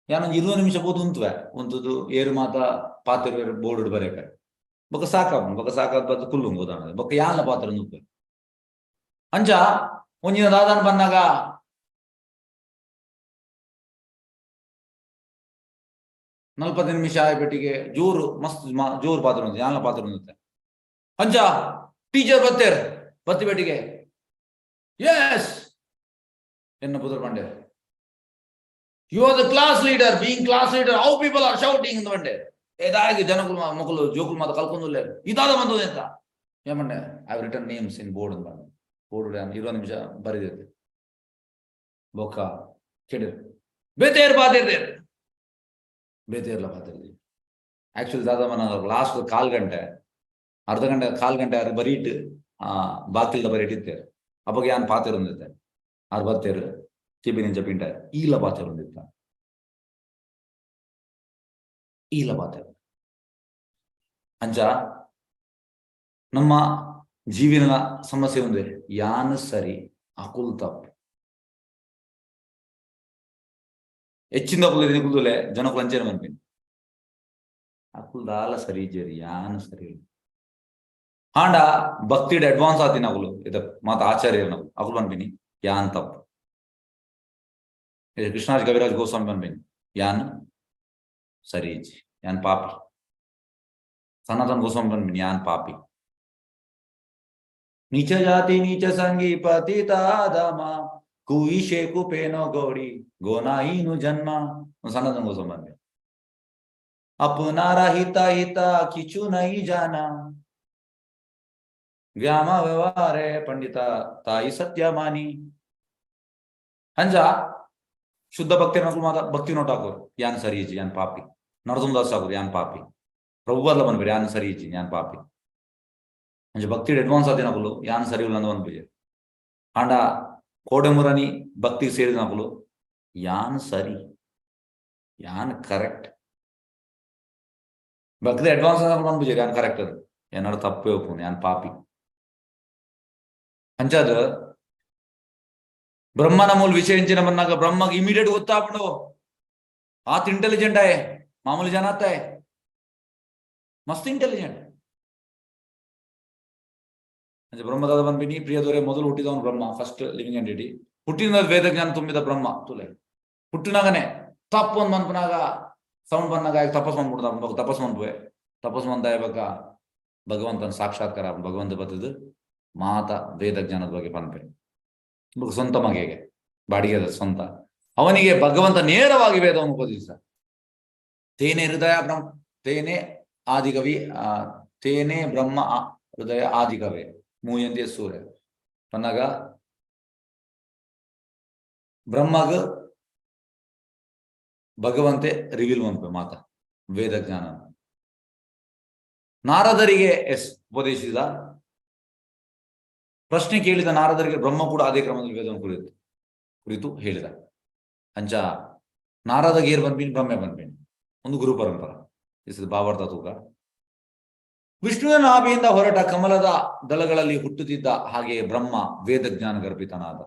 ಯಾನ್ ಒಂಜಿ 20 ನಿಮಿಷ ಪೋದು ಉಂತುವೆ. ಉಂತುದು ಏರು ಮಾತ ಪಾತೆರ ಬೋರ್ಡ್ ಬರೆಪೆ. ಬೊಕ ಸಾಕಾಪುಂಡು. ಬೊಕ ಸಾಕಾದ್ ಬತ್ತ್ ಕುಲ್ಲುಂಗು ಉದಾಹರಣೆ. ಬೊಕ ಯಾನ್ಲ ಪಾತೆರೊಂದು ಉಪ್ಪೆ. ಅಂಚ ಒಂಜಿನ ದಾದಾನ್ ಪನ್ನಗ ನಲ್ಪತ್ತು ನಿಮಿಷ ಆಯಪೆಟ್ಟಿಗೆ ಜೋರು ಮಸ್ತ್ ಜೋರು ಪಾತೆರೊಂದು, ಯಾನ್ಲ ಪಾತೆರೊಂದಿತ್ತೆ. ಅಂಚ ಟೀಚರ್ ಬತ್ತೇರ್. ಬತ್ತಿ ಪೆಟ್ಟಿಗೆ ಎಸ್ ಎನ್ನ ಪುದರ್ ಪಂಡೇರ್. "You are the class leader. Being class leader, how people are shouting?" ಅಂತ ಪಂಡೆ. ಏದಾಗಿ ಜನಕುಲು ಮೊಕುಲು ಜೋಕುಲು ಮಾತ ಕಲ್ಕೊಂದುಲ್ಲೇರ್, ಇದಾದ ಬಂದದ ಅಂತ ಏಮಂಡೆ. "I written names in board" ಅಂತ. ಬೋರ್ಡ್ 20 ನಿಮಿಷ ಬರೆದಿದ್ದೆ. ಬೊಕ್ಕ ಕೆಡಿರ್ ಬೇತೇರ್ ಬಾತಿರ್ದೇರ್, ಬೇತೇರ್ಲ ಬಾತಿರ್ದಿ. ಆಕ್ಚುಲಿ ದಾದ ಮನ ಲಾಸ್ಟ್ ಕಾಲ್ ಗಂಟೆ, ಅರ್ಧ ಗಂಟೆ, ಕಾಲ್ ಗಂಟೆ ಆರು ಬರೀಟ್ ಆ ಬಾಕಿಲ್ದ ಬರೀಟಿತ್ತೇರ್. ಅಪ್ಪಗೆ ಯಾನ್ ಪಾತೆರೊಂದಿತ್ತೆ. ಆರ್ ಬತ್ತೇರ್, ಕೆಬಿನಿಂಚ ಪಿಂಟ ಈಲ ಪಾತೆರೊಂದಿತ್ತ, ಈಲ ಪಾತೆರ. ಅಂಚ ನಮ್ಮ ಜೀವನ ಸಮಸ್ಯೆ ಒಂದೇ, ಯಾನ್ ಸರಿ, ಅಕುಲ್ ತಪ್ಪು. ಹೆಚ್ಚಿಂದ ಕುದುಲೆ ಜನಕುಲು ಅಂಚೆನೆ ಮನ್ಪಿನಿ, ಅಕುಲ್ ದಾಲ ಸರಿ ಇಜ್ಜೆರ್, ಯಾನ್ ಸರಿ. ಆಂಡ ಭಕ್ತಿಡ್ ಅಡ್ವಾನ್ಸ್ ಆತಿನ ಅಕುಲು ಇದ ಮಾತ ಆಚಾರ್ಯರ್ನಕುಲು, ಅಕುಲು ಪನ್ಪಿನಿ ಯಾನ್ ತಪ್ಪು. ಕೃಷ್ಣರಾಜ್ ಕವಿರಾಜ್ ಗೋಸ್ವಾಮಿ ಪನ್ಪಿನಿ ಯಾನ್ ಸರಿ ಇಜ್ಜಿ, ಯಾನ್ ಪಾಪಿ. ಸನಾತನ ಗೋಸ್ವಾಮಿ ಪನ್ಪಿನಿ ಯಾನ್ ಪಾಪಿ. ನೀಚ ಜಾತಿ ನೀಚ ಸಂಗಿ ಪತಿತಾದಮ ಕುಯಿಶೆ ಕುಪೇನೋ ಗೌಡಿ ಗೋನಾಯಿನು ಜನ್ಮ. ಸನಾತನ ಗೋಸ್ವಾಮಿ ಪನ್ಪೆ. ಅಪನಾರ ಹಿತ ಹಿತ ಕಿಚು ನೈ ಜಾನ ವ್ಯಾಮ ವ್ಯವಹಾರೆ ಪಂಡಿತ ತಾಯಿ ಸತ್ಯಮಾನಿ. ಅಂಜ ಶುದ್ಧ ಭಕ್ತಿಯನ್ನ ಮಾತ ಭಕ್ತಿ ನೋಟ್ ಹಾಕೋರು ಯಾನ್ ಸರಿ ಇಜ್ಜಿ, ಯಾನ್ ಪಾಪಿ. ನರಸಿಂಹದಾಸ್ ಠಾಕೂರ್ ಯಾನ್ ಪಾಪಿ. ಪ್ರಭುಪಾದ್ಲ ಪನ್ಪೆರ್ ಯಾನ್ ಸರಿ ಇಜ್ಜಿ, ಯಾನ್ ಪಾಪಿ. ಅಂಚ ಭಕ್ತಿ ಅಡ್ವಾನ್ಸ್ ಆತಿನಕುಲು ಯಾನ್ ಸರಿ ಇಲ್ಲ ಪನ್ಪುಜೆರ್. ಆಂಡ ಕೋಡೆಮುರನಿ ಭಕ್ತಿ ಸೇರಿದನಕುಲು ಯಾನ್ ಸರಿ, ಯಾನ್ ಕರೆಕ್ಟ್. ಭಕ್ತಿ ಅಡ್ವಾನ್ಸ್ ಆದನಕುಲು ಪನ್ಪುಜೆರ್ ಯಾನ್ ಕರೆಕ್ಟ್ ಅದು, ಎನ್ನಡ ತಪ್ಪೇ ಉಪ್ಪುನು, ಯಾನ್ ಪಾಪಿ. ಅಂಚಾದ್ ಬ್ರಹ್ಮನ ಮೂಲ ವಿಷಯ ಎಂಚಿನ ಬಂದಾಗ ಬ್ರಹ್ಮಗೆ ಇಮಿಡಿಯೇಟ್ ಗೊತ್ತಾಪುಂಡು. ಆತ ಇಂಟೆಲಿಜೆಂಟ್ ಆಯೆ, ಮಾಮೂಲಿ ಜನ ಆತಾಯ, ಮಸ್ತ್ ಇಂಟೆಲಿಜೆಂಟ್. ಅಂಚ ಬ್ರಹ್ಮದಾದ ಪನ್ಪಿನಿ, ಪ್ರಿಯದೊರೆ, ಮೊದಲು ಹುಟ್ಟಿದವನು ಬ್ರಹ್ಮ, ಫಸ್ಟ್ ಲಿವಿಂಗ್ ಎಂಟಿಟಿ. ಹುಟ್ಟಿನ ವೇದ ಜ್ಞಾನ ತುಂಬಿದ ಬ್ರಹ್ಮ ತುಲೆ. ಹುಟ್ಟಿನಾಗನೆ ತಪ್ಪು ಒಂದ್ ಮನ್ಪುನಾಗ ಸೌಂಡ್ ಬಂದಾಗ ತಪಸ್ ಬಂದ್ಬಿಡ್ದ. ತಪಸ್ ಮನ್ಪುವೆ. ತಪಸ್ ಮಂತ ಬೊಕ್ಕ ಭಗವಂತನ ಸಾಕ್ಷಾತ್ಕಾರ. ಭಗವಂತ ಬತ್ತದು ಮಾತ ವೇದ ಜ್ಞಾನದ ಬಗ್ಗೆ ಪನ್ಪೆ. ಬೊಕ್ಕ ಸ್ವಂತ ಮಗೆಗೆ, ಬಾಡಿಗೆ ಸ್ವಂತ ಅವನಿಗೆ ಭಗವಂತ ನೇರವಾಗಿ ವೇದವನ್ನು ಉಪದೇಶ. ತೇನೆ ಹೃದಯ ಬ್ರಹ್ಮ ತೇನೆ ಆದಿಕವಿ ತೇನೆ ಬ್ರಹ್ಮ ಹೃದಯ ಆದಿಕವೇ ಮೂಯಂತೆ ಸೂರ್ಯ ಪನ್ನಗ ಬ್ರಹ್ಮಗ್ ಭಗವಂತೆ ರಿವೀಲ್ ಮನ್ಪೆ ಮಾತ ವೇದ ಜ್ಞಾನ. ನಾರದರಿಗೆ ಎಸ್ ಉಪದೇಶಿಸಿದ. ಪ್ರಶ್ನೆ ಕೇಳಿದ ನಾರದರಿಗೆ ಬ್ರಹ್ಮ ಕೂಡ ಅದೇ ಕ್ರಮದಲ್ಲಿ ವೇದವನ್ನು ಕುರಿತು ಹೇಳಿದ. ಅಂಚ ನಾರದ ಗೇರ್ ಪನ್ಪಿನಿ, ಬ್ರಹ್ಮೆ ಪನ್ಪಿನಿ, ಒಂದು ಗುರು ಪರಂಪರ is ಭಾವಾರ್ಥ ತೂಕ. ವಿಷ್ಣುವಿನ ನಾಭಿಯಿಂದ ಹೊರಟ ಕಮಲದ ದಳಗಳಲ್ಲಿ ಹುಟ್ಟುತ್ತಿದ್ದ ಹಾಗೆ ಬ್ರಹ್ಮ ವೇದ ಜ್ಞಾನ ಗರ್ಭಿತನಾದ.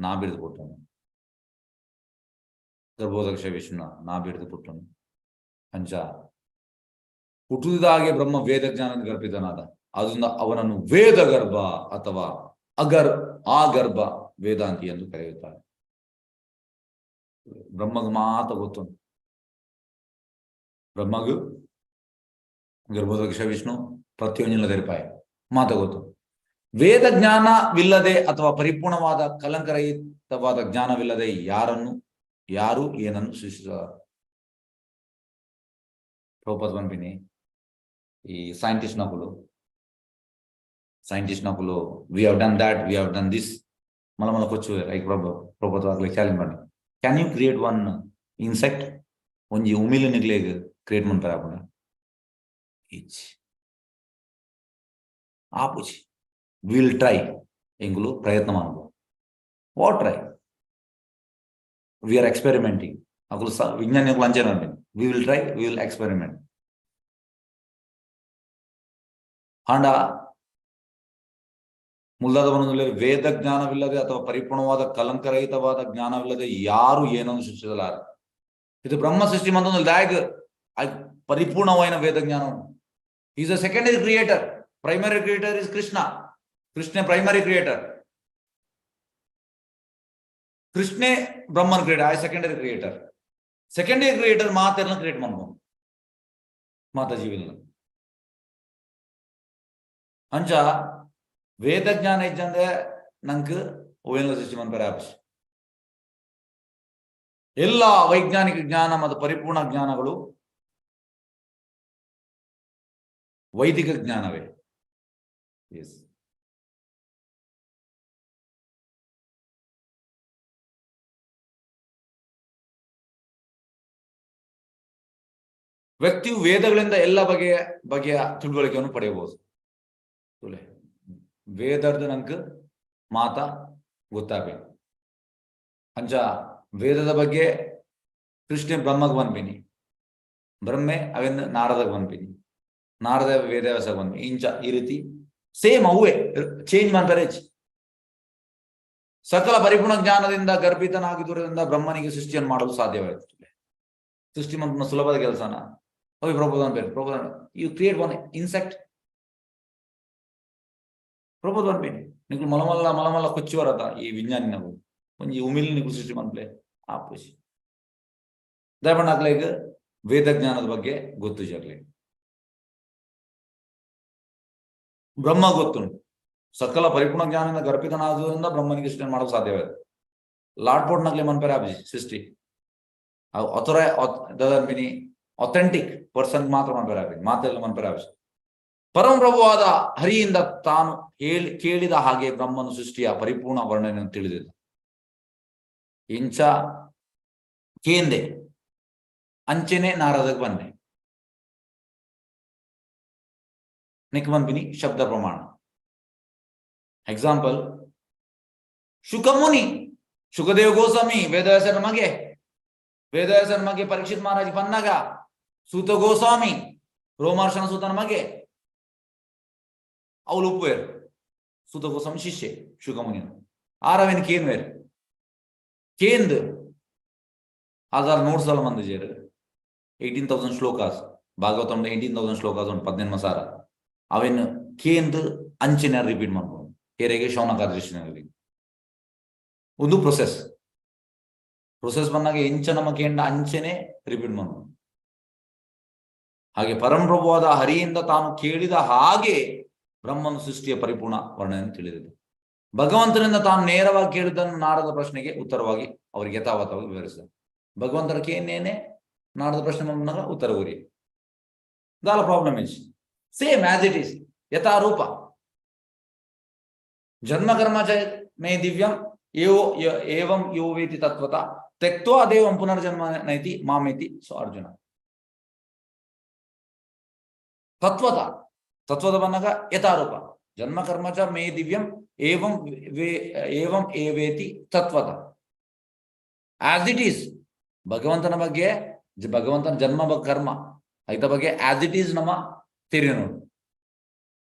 ನಾಭಿಡ್ದು ಪುಟ್ಟನು, ಗರ್ಭೋದಕ ವಿಷ್ಣು ನಾಭಿಡ್ದು ಪುಟ್ಟನು. ಅಂಚ ಹುಟ್ಟುತ್ತಿದ್ದ ಹಾಗೆ ಬ್ರಹ್ಮ ವೇದ ಜ್ಞಾನ ಗರ್ಭಿತನಾದ. ಅದರಿಂದ ಅವನನ್ನು ವೇದ ಗರ್ಭ ಅಥವಾ ಅಗರ್ ಆಗರ್ಭ ವೇದಾಂತಿ ಎಂದು ಕರೆಯುತ್ತಾರೆ. ಬ್ರಹ್ಮಗ್ ಮಾತ ಗೊತ್ತು. ಬ್ರಹ್ಮಗ್ ಗರ್ಭೋದಕ ವಿಷ್ಣು ಪ್ರತಿಯೊಂದಿನ ತೆರಿಪಾಯ ಮಾತ ಗೊತ್ತು. ವೇದ ಜ್ಞಾನವಿಲ್ಲದೆ ಅಥವಾ ಪರಿಪೂರ್ಣವಾದ ಕಲಂಕರಹಿತವಾದ ಜ್ಞಾನವಿಲ್ಲದೆ ಯಾರನ್ನು ಯಾರು ಏನನ್ನು ಸೃಷ್ಟಿಸ. ಪ್ರಭುಪಾದ ಪನ್ಪಿನಿ, ಈ ಸೈಂಟಿಸ್ಟ್ ನಕುಲು, ಸೈಂಟಿಸ್ಟ್ ನಕುಲು "We have done that, we have done this" ಮಲ ಮಲ ಕೊಚ್ಚು. ಐಕ್ ಪ್ರಭು ಪ್ರಭುಪಾದ ಚಾಲೆಂಜ್ ಮಾಡಿ, "Can you create one insect? ಒಂಜಿ ಉಮಿಲ್ ನಿಕ್ಲೆಗ್ ಕ್ರಿಯೇಟ್ ಮನ್ಪರೆ ಆಪುಂಡ?" ಇಜ್ಜಿ. ಆಪುಜಿ. Will try, ಎಂಕುಲು ಪ್ರಯತ್ನ ಮನ್ಪುವ. What try? We are experimenting. ಅಕುಲು ವಿಜ್ಞಾನಿಗಳು ಅಂಚನೆ, we will try, we will experiment. ಆಂಡ ಮುಲ್ದಾದ ಬನದಲ್ಲಿ ವೇದ ಜ್ಞಾನವಿಲ್ಲದೆ ಅಥವಾ ಪರಿಪೂರ್ಣವಾದ ಕಲಂಕರಹಿತವಾದ ಜ್ಞಾನವಿಲ್ಲದೆ ಯಾರು ಏನನ್ನು ಸೃಷ್ಟಿಸಲಾರ. ಇದು ಬ್ರಹ್ಮ ಸೃಷ್ಟಿ ಮಂತೊಂದು ದಾಯಗ್ ಪರಿಪೂರ್ಣವಾದ ವೇದ ಜ್ಞಾನ. Is a secondary creator. Primary creator is Krishna. Krishna primary creator. Krishne Brahman creator, I secondary creator. Secondary creator ಮಾತೆಲ್ಲ ಕ್ರಿಯೇಟ್ ಮನ್ಪು ಮಾತಾ ಜೀವಿನ. ಅಂಚ ವೇದ ಜ್ಞಾನ ಇಜ್ಜಂದೆ ನಂಕ್ ಓವೆನ್ಲ ಸೃಷ್ಟಿ ಮನ್ಪೆರೆ ಆಪುಜಿ. ಎಲ್ಲ ವೈಜ್ಞಾನಿಕ ಜ್ಞಾನ ಮತ್ತು ಪರಿಪೂರ್ಣ ಜ್ಞಾನಗಳು ವೈದಿಕ ಜ್ಞಾನವೇ. ಎಸ್. ವ್ಯಕ್ತಿಯು ವೇದಗಳಿಂದ ಎಲ್ಲ ಬಗೆಯ ಬಗೆಯ ತಿಳುವಳಿಕೆಯನ್ನು ಪಡೆಯಬಹುದು. ವೇದರ್ದು ನಂಗೆ ಮಾತ ಗೊತ್ತಾಗಬೇಕು. ಅಂಚ ವೇದದ ಬಗ್ಗೆ ಕೃಷ್ಣ ಬ್ರಹ್ಮಗ್ ಬಂದ್ಬಿನಿ, ಬ್ರಹ್ಮೆ ಅವೆನ್ ನಾರದಾಗ ಬಂದ್ಬಿನಿ, ನಾರದ ವೇದವ್ಯಾಸ ಬಂದ್ವಿ. ಇಂಚ ಈ ರೀತಿ ಸೇಮ್ ಅವೇ ಚೇಂಜ್ ಮಾಡ್ತಾರೆ. ಸಕಲ ಪರಿಪೂರ್ಣ ಜ್ಞಾನದಿಂದ ಗರ್ಭಿತನಾಗಿರುವುದರಿಂದ ಬ್ರಹ್ಮನಿಗೆ ಸೃಷ್ಟಿಯನ್ನು ಮಾಡಲು ಸಾಧ್ಯವಾಯಿತು. ಸೃಷ್ಟಿ ಮಂತ್ರ ಸುಲಭದ ಕೆಲಸನ? ಹೋಗಿ ಪ್ರಬೋಧನ ಬೇರೆ ಪ್ರಬೋಧನ, you create one insect. ಪ್ರಬೋಧನ ಬೇನೆ ನಿಕ್ಲು ಮಲಮಲ್ಲ ಮಲಮಲ್ಲ ಕೊಚ್ಚಿ ಬರತ ಈ ವಿಜ್ಞಾನಿನವು ಒಂಜಿ ಉಮಿಲ್ ನಿಕ್ಲು ಸೃಷ್ಟಿ ಮನ್ಪ್ಲೆ ಆಪುಜಿ. ದಯಪಣ್ಣಾಕ್ಲೆಗ್ ವೇದ ಜ್ಞಾನದ ಬಗ್ಗೆ ಗೊತ್ತು ಜಗ್ಲೆ. ಬ್ರಹ್ಮ ಗೊತ್ತುಂಟು. ಸಕಲ ಪರಿಪೂರ್ಣ ಜ್ಞಾನದಿಂದ ಗರ್ಭಿತನಾದುದರಿಂದ ಬ್ರಹ್ಮನಿಗೆ ಸೃಷ್ಟಿ ಮಾಡಲು ಸಾಧ್ಯವಾಯಿತು. ಲಾಡ್ ಪೋಟ್ ನಕ್ಲೆ ಮನ್ಪೆರೆ ಆಪುಜಿ ಸೃಷ್ಟಿ. ಅವು ಅಥೊರೈ ದಾದ ಅಥೆಂಟಿಕ್ ಪರ್ಸನ್ ಮಾತ್ರ ಮನ್ಪೆರೆ ಆಪುಜಿ, ಮಾತೆಲ್ಲ ಮನ್ಪೆರೆ ಆಪುಜಿ. ಪರಮಪ್ರಭುವಾದ ಹರಿಯಿಂದ ತಾನು ಹೇಳಿ ಕೇಳಿದ ಹಾಗೆ ಬ್ರಹ್ಮನು ಸೃಷ್ಟಿಯ ಪರಿಪೂರ್ಣ ವರ್ಣನೆಯನ್ನು ತಿಳಿದಿದ್ದ. ಇಂಚ ಕೇಂದೆ ಅಂಚೆನೆ ನಾರದಗ್ ಬಂದೆ. ನಿಕ್ ಬಂದ್ಬಿನಿ ಶಬ್ದ ಪ್ರಮಾಣ. ಎಕ್ಸಾಂಪಲ್, ಶುಕಮುನಿ, ಶುಕದೇವ ಗೋಸ್ವಾಮಿ ವೇದವ್ಯಾಸರ ಮಗೆ, ವೇದವ್ಯಾಸರ ಮಗೆ ಪರೀಕ್ಷಿತ್ ಮಹಾರಾಜ್ ಪನ್ನಾಗ ಸೂತ ಗೋಸ್ವಾಮಿ ರೋಮಹರ್ಷಣ ಸೂತನ ಮಗೆ ಅವಳು ಉಪ್ಪುವೇರು. ಸೂತ ಗೋಸ್ವಾಮಿ ಶಿಷ್ಯೆ ಶುಕಮುನಿನ. ಆರವೇನು ಕೇನ್ವೇರು ಕೇಂದ್ ಆದಾರ ನೋಟ್ಸ್ ಎಲ್ಲ ಮಂದಿಜೇರು 18,000 ಶ್ಲೋಕಾಸ್. ಭಾಗವತಂ 18,000 ಶ್ಲೋಕಾಸ್ ಉಂಟು, 18,000. ಅವೇನು ಕೇಂದ್ ಅಂಚಿನ ರಿಪೀಟ್ ಮಾಡ್ಬೋದು ಹೇರೆಗೆ ಶೌನಕಾದೃಷ್ಟಿನಲ್ಲಿ. ಒಂದು ಪ್ರೊಸೆಸ್ ಪ್ರೊಸೆಸ್ ಬಂದಾಗ ಎಂಚ ನಮ್ಮ ಕೇಂದ್ರ ಅಂಚೆನೆ ರಿಪೀಟ್ ಮಾಡ್ಬೋದು. ಹಾಗೆ ಪರಮಪ್ರಭುವಾದ ಹರಿಯಿಂದ ತಾನು ಕೇಳಿದ ಹಾಗೆ ಬ್ರಹ್ಮನ ಸೃಷ್ಟಿಯ ಪರಿಪೂರ್ಣ ವರ್ಣನೆಯನ್ನು ತಿಳಿದಿದೆ. ಭಗವಂತನಿಂದ ತಾನು ನೇರವಾಗಿ ಕೇಳಿದ್ದನ್ನು ನಾರದ ಪ್ರಶ್ನೆಗೆ ಉತ್ತರವಾಗಿ ಅವರಿಗೆ ಯಥಾವತವಾಗಿ ವಿವರಿಸಿದ. ಭಗವಂತರ ಕೇನೇನೆ ನಾರದ ಪ್ರಶ್ನೆ ಬಂದಾಗ ಉತ್ತರ ಗುರಿ ದಾಲ problem is same as it is ಯಥಾರೂಪ. ಜನ್ಮ ಕರ್ಮ ಚ ಮೇ ದಿವ್ಯಂ ಏವೋ ಏವಂ ಯೋ ವೇತಿ ತತ್ವತ ತೆಕ್ತೋ ದೇವಂ ಪುನರ್ಜನ್ಮ ನೈತಿ ಮಾಮೇತಿ ಸೊ ಅರ್ಜುನ. ತತ್ವತ ತತ್ವದ ಬಂದಾಗ ಯಥಾರೂಪ. ಜನ್ಮ ಕರ್ಮ ಚ ಮೇ ದಿವ್ಯಂ ಏವಂ ವೇ ಏವಂ ಏವೇತಿ ತತ್ವತ, ಆಸ್ it is. ಭಗವಂತನ ಬಗ್ಗೆ, ಭಗವಂತನ ಜನ್ಮ ಕರ್ಮ ಐತ ಬಗ್ಗೆ ಆಸ್ it is ನಮ್ಮ ತೆರಿಯೋನು.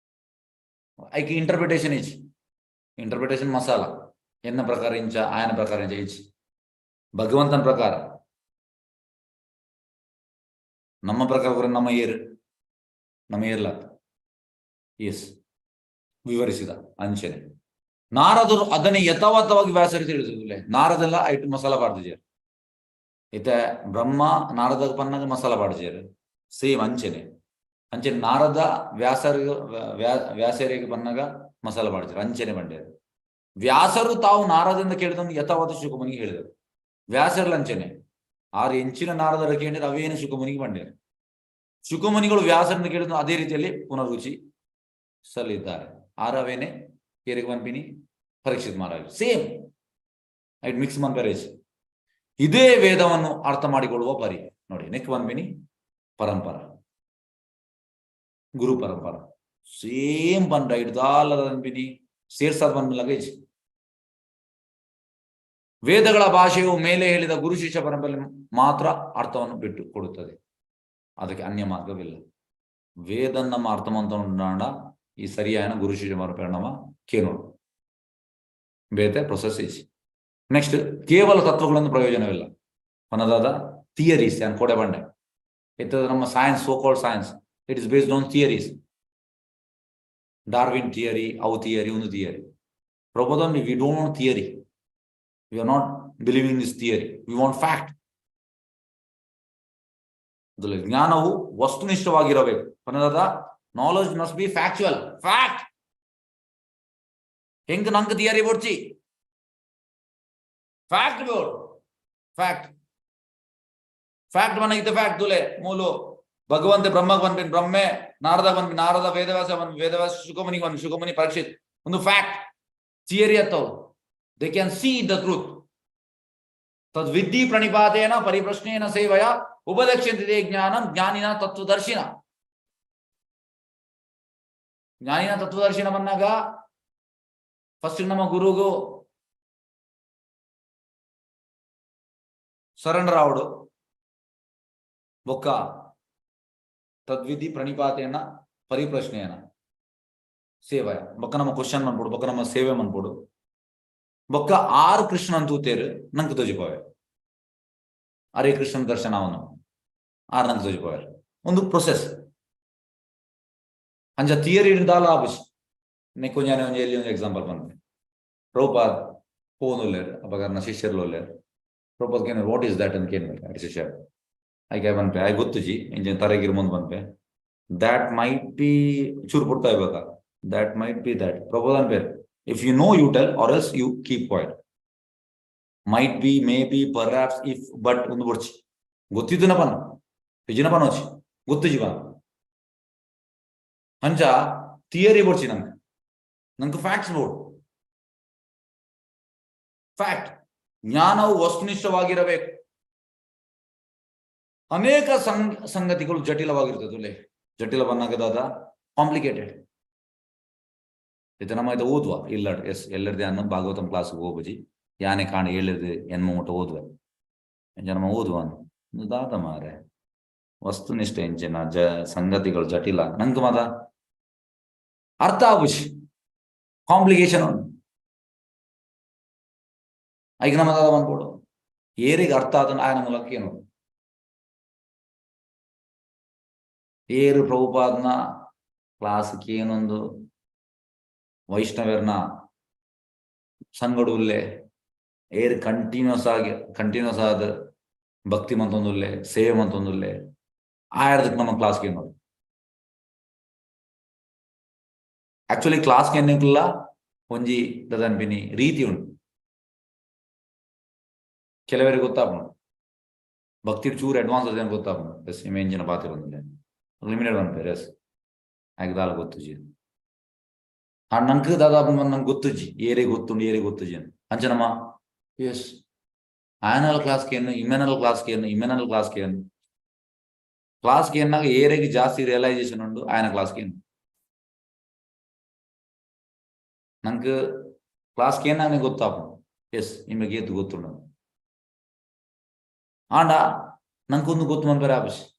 ಐಕ್ ಇಂಟರ್ಪ್ರಿಟೇಷನ್ ಇಚ್ ಇಂಟರ್ಪ್ರಿಟೇಷನ್ ಮಸಾಲ ಎನ್ನ ಪ್ರಕಾರ ಇಂಚ ಆಯನ ಪ್ರಕಾರ ಇಂಚ ಇಚ್. ಭಗವಂತನ ಪ್ರಕಾರ ನಮ್ಮ ಪ್ರಕಾರ ನಮ್ಮ ಏರ್ ನಮ್ಮ ಏರ್ಲ. ಎಸ್, ವಿವರಿಸಿದ ಅಂಚನೆ. ನಾರದರು ಅದನ್ನೇ ಯಥಾವತ್ತವಾಗಿ ವ್ಯಾಸರು ತಿಳಿಸಿಲ್ಲ. ನಾರದೆಲ್ಲ ಐಟು ಮಸಾಲ ಪಾಡ್ದಿಜಾರ್. ಇತ್ತೆ ಬ್ರಹ್ಮ ನಾರದ ಪನ್ನಾಗ ಮಸಾಲ ಪಾಡ್ಜಾರ್ ಸೇಮ್ ಅಂಚನೆ. ಅಂಚನೆ ನಾರದ ವ್ಯಾಸರಿಗೆ ವ್ಯಾಸರಿಗೆ ಪನ್ನಾಗ ಮಸಾಲ ಪಾಡ್ಜಾರ್ ಅಂಚನೆ ಬಂಡ್ಯಾರು. ವ್ಯಾಸರು ತಾವು ನಾರದಿಂದ ಕೇಳಿದಂದು ಯಥಾವತ್ ಶುಕಮುನಿಗೆ ಹೇಳಿದರು. ವ್ಯಾಸರ್ಲ ಅಂಚನೆ ಆರು ಎಂಚಿನ ನಾರದರ ಕೇಳಿದ್ರೆ ಅವೇನು ಶುಕಮುನಿಗೆ ಬಂಡ್ಯಾರು. ಶುಕಮುನಿಗಳು ವ್ಯಾಸರನ್ನು ಕೇಳಿದ ಅದೇ ರೀತಿಯಲ್ಲಿ ಪುನರುಚಿ ಸಲ್ಲಿದ್ದಾರೆ. ಆರವೇನೆ ಏರಿಗೆ ಪನ್ಪಿನಿ ಪರೀಕ್ಷಿತ್ ಮಹಾರಾಜ್ ಸೇಮ್ ಐಟ್ ಮಿಕ್ಸ್ ಮನ್ಪೆರೇಜ್. ಇದೇ ವೇದವನ್ನು ಅರ್ಥ ಮಾಡಿಕೊಳ್ಳುವ ಪರಿ ನೋಡಿ. ನೆಕ್ ಪನ್ಪಿನಿ ಪರಂಪರ, ಗುರು ಪರಂಪರ. ಸೇಮ್ ಪಂಡ ಇಡ್ದಾಲ ಅನ್ಪಿನಿ ಸೇರ್ಸಾದ್ ಪನ್ಪಿನ ಇಜ್ಜಿ. ವೇದಗಳ ಭಾಷೆಯು ಮೇಲೆ ಹೇಳಿದ ಗುರು ಶಿಷ್ಯ ಪರಂಪರೆ ಮಾತ್ರ ಅರ್ಥವನ್ನು ಬಿಟ್ಟು ಕೊಡುತ್ತದೆ, ಅದಕ್ಕೆ ಅನ್ಯ ಮಾರ್ಗವಿಲ್ಲ. ವೇದ ನಮ್ಮ ಅರ್ಥ ಮಂತೊಂಡ ಈ ಸರಿಯಾದ ಗುರು ಶಿಷ್ಯ ಪರಂಪರೆ ನಮ್ಮ ಕೇನೋಡು ಬೇತೆ ಪ್ರೊಸೆಸ್ ಇಜ್ಜಿ. ನೆಕ್ಸ್ಟ್, ಕೇವಲ ತತ್ವಗಳನ್ನು ಪ್ರಯೋಜನವಿಲ್ಲ. ಪನದಾದ ಥಿಯರೀಸ್ ಯಾನ್ ಕೋಡೆ ಬಂಡೆ ಇತ್ತದ ನಮ್ಮ science, so called science, it is based on theories. Darwin theory, ಅವು ಥಿಯರಿ, ಒಂದು theory. Prabhupada, we don't want theory, we are not believing this theory, we want fact. ಜ್ಞಾನವು ವಸ್ತುನಿಷ್ಠವಾಗಿರಬೇಕು. ಪನದಾದ knowledge must be factual, fact. ಹೆಂಗ್ ನಂಗೆ ಥಿಯರಿ ಬೊಡ್ಚಿ, ಫ್ಯಾಕ್ಟ್ ಬೋಡ್, ಫ್ಯಾಕ್ಟ್. ಫ್ಯಾಕ್ಟ್ ಮನಗಿದ್ದ ಫ್ಯಾಕ್ಟ್ ತುಲೆ ಮೂಲು ಭಗವಂತ ಬ್ರಹ್ಮಗ್ ಬಂದ್ಬಿನ್, ಬ್ರಹ್ಮೆ ನಾರದ ಬಂದ್ಬಿನ್, ನಾರದ ವೇದವ್ಯಾಸ ಬಂದ್, ವೇದವ್ಯಾಸ ಶುಕಮುನಿಗೆ ಬಂದ್, ಶುಕಮುನಿ ಪರೀಕ್ಷಿತ್. ಒಂದು ಫ್ಯಾಕ್ಟ್, ಥಿಯರಿ ಅತ್ತವು. They can see the truth. ತದ್ವಿದ್ಧಿ ಪ್ರಣಿಪಾತೇನ ಪರಿಪ್ರಶ್ನೇನ ಸೇವಯ ಉಪದೇಕ್ಷಂತಿದೆ ಜ್ಞಾನಂ ಜ್ಞಾನಿನ ತತ್ವದರ್ಶಿನ. ಜ್ಞಾನಿನ ತತ್ವದರ್ಶಿನ ಬಂದಾಗ ಫಸ್ಟ್ ನಮ್ಮ ಗುರುಗು ಸರೆಂಡರ್ ಆವಡು. ಬೊಕ್ಕ ತದ್ವಿಧಿ ಪ್ರಣಿಪಾತೇನ ಪರಿಪ್ರಶ್ನೆಯನ ಸೇವಯ, ಬೊಕ್ಕ ನಮ್ಮ ಕ್ವಶನ್ ಮನ್ಪೊಡು, ಬೊಕ್ಕ ನಮ್ಮ ಸೇವೆ ಮನ್ಪೊಡು. ಬೊಕ್ಕ ಆರು ಕೃಷ್ಣನ್ ತೂತೇರು ನಂಗೆ ತೋಜಿಪೋವೆ. ಹರೇ ಕೃಷ್ಣನ ದರ್ಶನ ಅವನು ಆರು ನಂಗೆ ತೋಜಿಪೋವೆ. ಒಂದು ಪ್ರೊಸೆಸ್. ಅಂಚ ಥಿಯರಿ ದಾಲ ಆಪುಜಿ. ನೆಕ್ಕು ಒಂಜಿ ಒಂಜಿ ಎಲ್ಲಿ ಒಂಜಿ ಎಕ್ಸಾಂಪಲ್ ಪನ್ಪೆ. ಪ್ರಭುಪಾದ್ ಪೋವೊಂದುಲ್ಲೆರ್, ಅಪಗ ಅರ್ನ ಶಿಷ್ಯರ್ಲು ಉಲ್ಲೆರ್. ಪ್ರಭುಪಾದ್ ಕೇನ್, "What is that?" ಅಂತ ಕೇನ್ ಶಿಷ್ಯ. ಐಕೆ ಪನ್ಪೆ, ಆಯ್ ಗೊತ್ತುಜಿ ಇಂಚಿನ ತರೆಗಿರ್ ಮುಂದೆ ಪನ್ಪೆ, that might be ಚೂರು ಪುರ್ತ ಇವಾಗ, that might be that. Prabhupada ಅನ್ಪೇರ್, "If you know, you tell, or else you keep quiet." Might be, may be, perhaps, if, but ಒಂದು ಬೊಡ್ಚಿ. ಗೊತ್ತಿದ್ದುನ ಪನ್, ನಿಜನ ಪನೋಚಿ, ಗೊತ್ತುಜಿ ಪನ್. ಅಂಚ ಥಿಯರಿ ಬೊಡ್ಚಿ ನಂಗೆ, ನಂಗೆ ಫ್ಯಾಕ್ಟ್ಸ್ ಬೋಡು, ಫ್ಯಾಕ್ಟ್. ಜ್ಞಾನವು ವಸ್ತುನಿಷ್ಠವಾಗಿರಬೇಕು. ಅನೇಕ ಸಂಗತಿಗಳು ಜಟಿಲವಾಗಿರ್ತದೆ. ಜಟಿಲ ಬನ್ನಾಗದಾದ ಕಾಂಪ್ಲಿಕೇಟೆಡ್. ಇದು ನಮ್ಮ ಇದು ಓದುವ ಇಲ್ಲ. ಎಸ್, ಎಲ್ಲರದೇ ಅನ್ನ ಭಾಗವತಂ ಕ್ಲಾಸ್ ಹೋಗುಜಿ. ಯಾನೆ ಕಾಣ ಹೇಳಿದ್ ಎನ್ಮ ಮುಟ್ಟ ಓದುವ ನಮ್ಮ ಓದುವ ದಾದ ಮಾರೆ. ವಸ್ತುನಿಷ್ಠ ಎಂಚಿನ ಜ ಸಂಗತಿಗಳು ಜಟಿಲ ನಂಗೆ ಮಾದ ಅರ್ಥ ಆಗುಜಿ, ಕಾಂಪ್ಲಿಕೇಶನ್ ಉಂಟು. ಐಗ ನಮ್ಮ ದಾದ ಬಂದ್ಕೊಡು ಏರಿಗೆ ಅರ್ಥ ಆದ ಆಯನ ಮೂಲಕ ಏನು ಏರು ಪ್ರಭುಪಾದನ ಕ್ಲಾಸ್ಗೆ ಏನೊಂದು ವೈಷ್ಣವರ್ನ ಸಂಗಡುಲ್ಲೆ, ಏರ್ ಕಂಟಿನ್ಯೂಸ್ ಆಗಿ ಕಂಟಿನ್ಯೂಸ್ ಆದ ಭಕ್ತಿ ಮಂತೊಂದುಲ್ಲೆ, ಸೇವೆ ಮಂತೊಂದುಲ್ಲೆ, ಆಯರ್ದಕ್ಕೆ ನಮ್ಮ ಕ್ಲಾಸ್ಗೆ ನೋಡಿ. ಆಕ್ಚುಲಿ ಕ್ಲಾಸ್ಗೆ ಎನ್ನಿಕ್ಲ ಒಂಜಿ ದದನ್ಪಿನಿ ರೀತಿ ಉಂಟು. ಕೆಲವರಿಗೆ ಗೊತ್ತಾಪುಂಡು, ಭಕ್ತಿ ಚೂರು ಅಡ್ವಾನ್ಸ್ ಅದೇನು ಗೊತ್ತಾಪುಂಡು. ಎಸ್, ಇಮೇಂಜಿನ ಪಾತ್ರ ಬಂದಿಲ್ಲ, ಲಿಮಿಟೆಡ್ ಪನ್ಪೇರು. ಎಸ್, ಆಯ್ಕೆ ದಾಲ ಗೊತ್ತುಜಿ. ಆ ನಂಗೆ ದಾದಾ ನಂಗೆ ಗೊತ್ತುಜಿ, ಏರೇ ಗೊತ್ತುಂಡು, ಏರೇ ಗೊತ್ತುಜಿ ಅಂತ. ಅಂಚನಮ್ಮ ಎಸ್, ಆಯನಲ್ ಕ್ಲಾಸ್ಗೆ ಏನು, ಇಮೆನಲ್ ಕ್ಲಾಸ್ಗೆ ಏನು, ಇಮೆನಲ್ ಕ್ಲಾಸ್ಗೆ ಏನು, ಕ್ಲಾಸ್ಗೆ ಎನ್ನಾಗ ಏರೆಗೆ ಜಾಸ್ತಿ ರಿಯಲೈಸೇಷನ್ ಉಂಡು ಆಯನ ಕ್ಲಾಸ್ಗೆ ಏನು. ನಂಗೆ ಕ್ಲಾಸ್ಗೆ ಏನಾಗ ಗೊತ್ತಾಪುಂಡು, ಎಸ್, ನಿಮಗೆ ಏತು ಗೊತ್ತುಂಡು. ಆಂಡ ನಂಗೊಂದು ಗೊತ್ತು ಮನ್ಪೆರೆ ಆಪುಜಿ.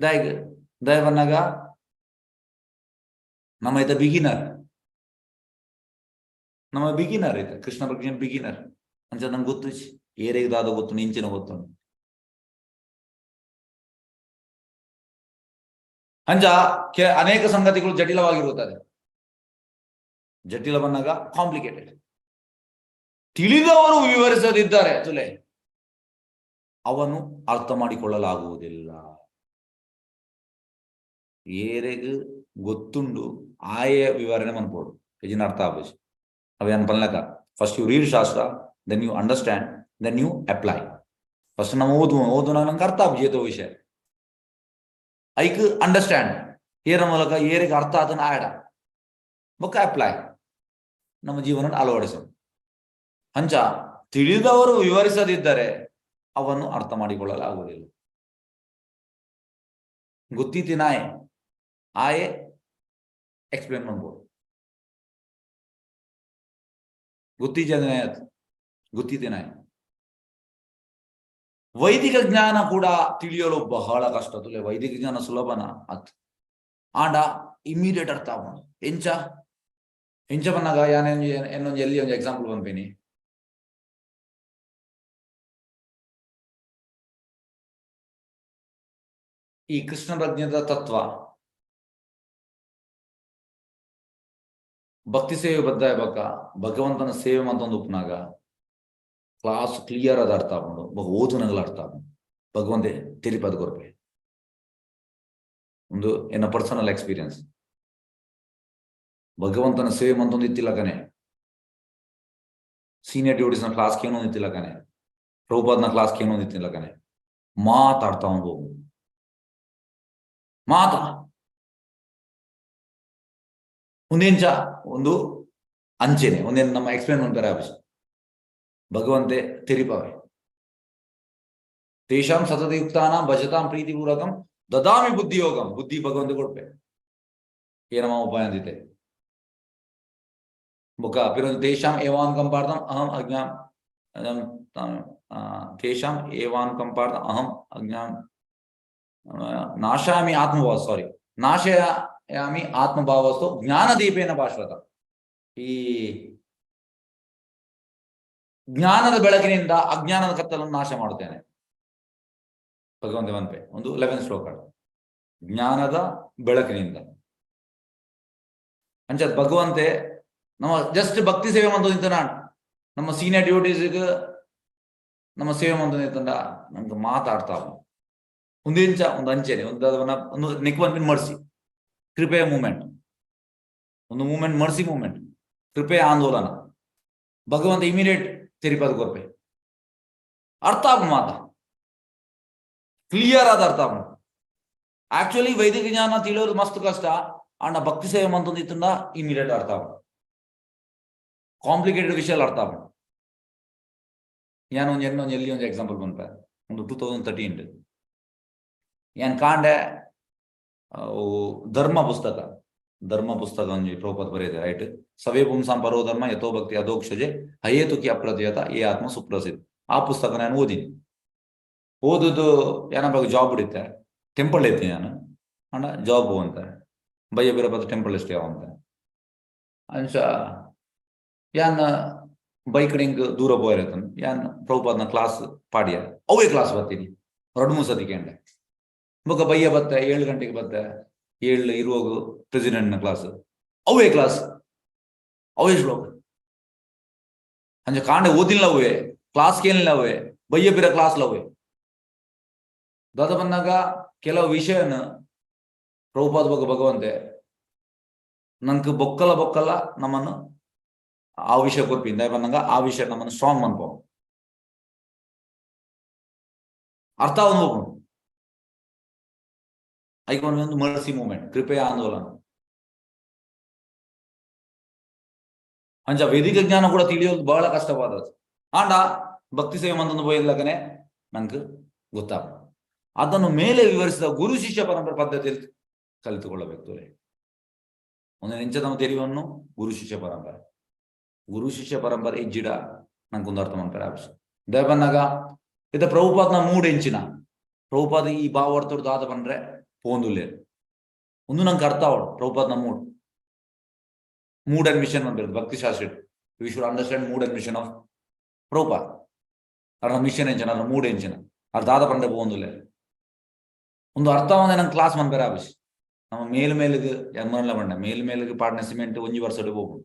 ದಾಯೆಗ್ ದಯ ಬನ್ನಾಗ ನಮ್ಮ ಐತ ಬಿಗಿನರ್, ನಮ್ಮ ಬಿಗಿನರ್ ಐತ ಕೃಷ್ಣ ಪ್ರಜ್ಞೆ ಬಿಗಿನರ್. ಅಂಚ ನಂಗೆ ಗೊತ್ತು, ಏರೆಗ್ ದಾದ ಗೊತ್ತು, ಇಂಚಿನ ಗೊತ್ತು. ಅಂಚ ಅನೇಕ ಸಂಗತಿಗಳು ಜಟಿಲವಾಗಿರುತ್ತದೆ. ಜಟಿಲ ಬಂದಾಗ ಕಾಂಪ್ಲಿಕೇಟೆಡ್. ತಿಳಿದವರು ವಿವರಿಸದಿದ್ದಾರೆ ತುಲೆ ಅವನು ಅರ್ಥ ಮಾಡಿಕೊಳ್ಳಲಾಗುವುದಿಲ್ಲ. ಏರೆಗ್ ಗೊತ್ತುಂಡು ಆಯೆ ವಿವರಣೆ ಮನ್ಪೋಡು, ಇಜಿನ ಅರ್ಥ ಆಪುಜಿ. ಅವೇನ್ ಪನ್ಲಕ, first you read shastra, then you understand, then you apply. First ನಮ್ಮ ಓದು ಓದು ನಂಗೆ ಅರ್ಥ ಆಪುಜಿ ಏತೋ ವಿಷಯ. ಐಕ್ ಅಂಡರ್ಸ್ಟ್ಯಾಂಡ್ ಏರ ಮೂಲಕ ಏರಿಗೆ ಅರ್ಥ ಆತನ ಆಯಡ ಬೊಕ್ಕ ಅಪ್ಲೈ, ನಮ್ಮ ಜೀವನ ಅಳವಡಿಸ. ಅಂಚ ತಿಳಿದವರು ವಿವರಿಸದಿದ್ದರೆ ಅವನ್ನು ಅರ್ಥ ಮಾಡಿಕೊಳ್ಳಲಾಗುವುದಿಲ್ಲ. ಗೊತ್ತಿತ್ತಿ ನಾಯೆ ಆಯೆ. ಎಕ್ಸ್ಪ್ಲೇನ್ ಮಾಡ್ಬೋದು. ಗೊತ್ತಿಜ್ಜಂದ್ರೆ ಗೊತ್ತಿದ್ದೇನೆ. ವೈದಿಕ ಜ್ಞಾನ ಕೂಡ ತಿಳಿಯಲು ಬಹಳ ಕಷ್ಟ. ತುಲೆ ವೈದಿಕ ಜ್ಞಾನ ಸುಲಭನ ಅತ್ ಆಂಡ ಇಮಿಡಿಯೇಟ್ ಅರ್ಥ ಆಗೋಣ. ಎಂಚ ಎಂಚ ಬಂದಾಗ ಯಾನೇಂಜಿ ಎನ್ನೊಂದು ಎಲ್ಲಿ ಒಂದು ಎಕ್ಸಾಂಪಲ್ ಬಂದ್ಪಿನಿ. ಈ ಕೃಷ್ಣ ಪ್ರಜ್ಞದ ತತ್ವ ಭಕ್ತಿ ಸೇವೆ ಬದ್ಧ ಬಕ್ಕ ಭಗವಂತನ ಸೇವೆ ಅಂತ ಒಂದು ಉಪ್ನಾಗ ಕ್ಲಾಸ್ ಕ್ಲಿಯರ್ ಆದ ಅರ್ಥ ಆಕೊಂಡು ಓದುನಗಲ ಅರ್ಥ ಆಕೊಂಡು ಭಗವಂತೆ ತಿಳಿಪದ ಕೊರ್ಪೆ. ಒಂದು ಎನ್ನ ಪರ್ಸನಲ್ ಎಕ್ಸ್ಪೀರಿಯನ್ಸ್. ಭಗವಂತನ ಸೇವೆ ಮಂತೊಂದು ಇತ್ತಿಲ್ಲಕನೆ, ಸೀನಿಯರ್ ಡ್ಯೂಟೀಸ್ನ ಕ್ಲಾಸ್ ಏನೊಂದು ಇತ್ತಿಲ್ಲಕನೆ, ಪ್ರಭುಪಾದ್ನ ಕ್ಲಾಸ್ ಏನೊಂದು ಇತ್ತಿಲ್ಲಕನೆ, ಮಾತಾಡ್ತಾ ಒಂದು ಹೋಗು ಮಾತಾ ಒಂದೆಂಚ ಒಂದು ಅಂಚೆನೆ ಒಂದೇನು ನಮ್ಮ ಎಕ್ಸ್ಪ್ಲೇನ್ ಮಾಡ್ತಾರೆ ಆಫೀಸ್ ಭಗವಂತೆ ತೆರಿಪಾವೆ. ತೇಷಾಂ ಸತತಯುಕ್ತಾನಾಂ ಭಜತಾಂ ಪ್ರೀತಿಪೂರ್ವಕಂ ದದಾಮಿ ಬುದ್ಧಿಯೋಗಂ. ಬುದ್ಧಿ ಭಗವಂತ ಕೊಡ್ಪೆ ಏನಮ್ಮ ಉಪಾಯ ಅಂದಿತ್ತೆ ಬೊಕ ಪಿರೊಂದು ತೇಷಾಂ ಏವಾನುಕಂಪಾರ್ಥಂ ಅಹಂ ಅಜ್ಞಾಂ ತೇಷಾಂ ಏವಾನುಕಂಪಾರ್ಥಂ ಅಹಂ ಅಜ್ಞಾಂ ನಾಶಾಮಿ ಆತ್ಮಭಾವ ಸಾರಿ ನಾಶಯಾಮಿ ಆತ್ಮಭಾವಸ್ತು ಜ್ಞಾನದೀಪೇನ ಭಾಶ್ವತ. ಈ ಜ್ಞಾನದ ಬೆಳಕಿನಿಂದ ಅಜ್ಞಾನದ ಕತ್ತಲನ್ನು ನಾಶ ಮಾಡುತ್ತೇನೆ ಭಗವಂತ ಮನ್ಪೆ. ಒಂದು 11 ಶ್ಲೋಕ ಜ್ಞಾನದ ಬೆಳಕಿನಿಂದ ಅಂಚತ್ ಭಗವಂತೆ ನಮ್ಮ ಜಸ್ಟ್ ಭಕ್ತಿ ಸೇವೆ ಮಂತ ನಿಂತ ನಮ್ಮ ಸೀನಿಯರ್ ಡ್ಯೂಟೀಸ್ ನಮ್ಮ ಸೇವೆ ಮಂತ ನಿಂತಂಡ ನಮ್ಗೆ ಮಾತಾಡ್ತಾ ಒಂದು ಇಂಚ ಒಂದು ಅಂಚೆನೆ ಒಂದು ಒಂದು ನೆಕ್ ಒನ್ ಮರ್ಸಿ ಕೃಪೆಯ ಮೂಮೆಂಟ್, ಒಂದು ಮೂಮೆಂಟ್ ಮರ್ಸಿ ಮೂಮೆಂಟ್, ಕೃಪೆಯ ಆಂದೋಲನ. ಭಗವಂತ ಇಮಿಡಿಯೇಟ್ ತೆರಿಪದ ಕೊರ್ಪೆ ಅರ್ಥ ಆಗ ಮಾತ ಕ್ಲಿಯರ್ ಆದ ಅರ್ಥ ಆಗ. ಆಕ್ಚುಲಿ ವೈದಿಕ ಜ್ಞಾನ ತಿಳಿಯೋದು ಮಸ್ತ್ ಕಷ್ಟ. ಅಣ್ಣ ಭಕ್ತಿ ಸೇವೆ ಮಂತೊಂದು ಇತ್ತಂಡ ಇಮಿಡಿಯೇಟ್ ಅರ್ಥ ಆಗ, ಕಾಂಪ್ಲಿಕೇಟೆಡ್ ವಿಷಯ ಅರ್ಥ ಆಗ. ಯಾನ್ ಒಂಜಿ ಎನ್ನೊಂಜಿ ಎಲ್ಲಿ ಒಂಜಿ ಎಕ್ಸಾಂಪಲ್ ಬಂತ ಒಂದು 2013 ಯಾನ್ ಕಾಂಡೆ ಧರ್ಮ ಪುಸ್ತಕ, ಧರ್ಮ ಪುಸ್ತಕ ಒಂಜಿ ಪ್ರಭುಪಾದ ಬರೆಯಿದೆ ರೈಟ್. ಸವೇ ಪುಂಸಾಂ ಪರೋ ಧರ್ಮ ಯಥೋ ಭಕ್ತಿ ಅಧೋಕ್ಷಜೆ ಹಯೇತುಕಿ ಅಪ್ರತಿಯತ ಏ ಆತ್ಮ ಸುಪ್ರಸಿದ್ಧ. ಆ ಪುಸ್ತಕ ನಾನು ಓದಿನಿ. ಓದುದು ಏನಪ್ಪ ಜಾಬ್ ಹಿಡಿತೆ ಟೆಂಪಲ್ ಐತಿ ನಾನು ಅಣ್ಣ ಜಾಬ್ ಅಂತ ಬಯ್ಯ ಬಿರಪದ ಟೆಂಪಲ್ ಎಷ್ಟೇ ಅಂತ ಅಂಶ ಯಾನ್ ಬೈಕ್ ಹಿಂಗ್ ದೂರ ಪೋಯಿರತನ್ ಯಾನ್ ಪ್ರಭುಪಾದನ ಕ್ಲಾಸ್ ಪಾಡಿಯ ಅವೇ ಕ್ಲಾಸ್ ಬರ್ತೀನಿ ಎರಡು ಮೂರು ಸತಿ ಕೇಂಡೆ. ಬೊಕ ಬಯ್ಯ ಬತ್ತೆ 7 ಗಂಟೆಗೆ ಬತ್ತೆ 7 ಇರುವಾಗ ಪ್ರೆಸಿಡೆಂಟ್ನ ಕ್ಲಾಸ್ ಅವೇ ಕ್ಲಾಸ್ ಅವೇ ಶ್ಲೋಕ ಅಂಚ ಕಾಂಡೆ ಓದಿಲ್ಲ ಅವೇ ಕ್ಲಾಸ್ ಕೇಳಿಲ್ಲ ಅವೇ ಬಯ್ಯ ಬಿರ ಕ್ಲಾಸ್ ಲವೇ. ದಾದ ಬಂದಾಗ ಕೆಲವು ವಿಷಯನ ಪ್ರಭುಪಾದ ಬಗ್ಗೆ ಭಗವಂತೆ ನಂಗೆ ಬೊಕ್ಕಲ ಬೊಕ್ಕಲ ನಮ್ಮನ್ನು ಆ ವಿಷಯ ಕೊರ್ಪಿಂದ ಬಂದಾಗ ಆ ವಿಷಯ ನಮ್ಮನ್ನು ಸ್ಟ್ರಾಂಗ್ ಮನ್ಪೋ ಅರ್ಥ ಹೋಗ್ಬೋದು. ಐಕ್ ಒಂದು ಮರ್ಸಿ ಮೂಮೆಂಟ್ ಕೃಪೆಯ ಆಂದೋಲನ. ಅಂಚ ವೇದಿಕ ಜ್ಞಾನ ಕೂಡ ತಿಳಿಯೋದು ಬಹಳ ಕಷ್ಟವಾದದ್ದು. ಆಂಡ ಭಕ್ತಿ ಸೇವೆ ಮಂತೊಂದು ಪೋಯಿಲ್ಲಕನೆ ನಂಗೆ ಗೊತ್ತಾಗ ಅದನ್ನು ಮೇಲೆ ವಿವರಿಸಿದ ಗುರು ಶಿಷ್ಯ ಪರಂಪರೆ ಪದ್ಧತಿಯಲ್ಲಿ ಕಲಿತುಕೊಳ್ಳಬೇಕು. ತೋರೆ ಒಂದು ನೆಂಚ ನಮ್ಮ ತೆರಿವನ್ನು ಗುರು ಶಿಷ್ಯ ಪರಂಪರೆ, ಗುರು ಶಿಷ್ಯ ಪರಂಪರೆ ಇಜ್ಜಿಡ ನಂಗೆ ಅರ್ಥ ಮಾಡ್ತಾರೆ ಆಪ್ಷನ್ ದಯಬನ್ನಾಗ ಇದ ಪ್ರಭುಪಾದನ ಮೂಡ್ ಎಂಚಿನ ಪ್ರಭುಪಾದ ಈ ಭಾವಾರ್ಥರು ದಾದ ಬಂದ್ರೆ ಪೋಂದುಲ್ಲೆ ಒಂದು ನಂಗೆ ಅರ್ಥ ಅವಳು ಪ್ರಭುಪಾದನ ಮೂಡ್ ಮೂಡ್ ಅಂಡ್ ಮಿಷನ್ ಅಂತ ಭಕ್ತಿ ಶಾಸ್ತ್ರ. We should understand mood and mission of Prabhupada. ಅದರ ಮಿಷನ್ ಎಂಚಿನ ಅದರ ಮೂಡ್ ಎಂಚಿನ ಅದು ದಾದ ಬಂದ್ರೆ ಪೋಂದುಲ್ಲೆ ಒಂದು ಅರ್ಥ ಒಂದೇ ನಂಗೆ ಕ್ಲಾಸ್ ಮನ್ಪೆರ ಆಫೀಸ್ ನಮ್ಮ ಮೇಲ್ ಮೇಲಿಗೆ ಎಮ್ಮನಲ್ಲ ಬಂಡ ಮೇಲ್ ಮೇಲಿಗೆ ಪಾಡ್ನ ಸಿಮೆಂಟ್ ಒಂಜಿ ವರ್ಷ ಹೋಗ್ಬೋದು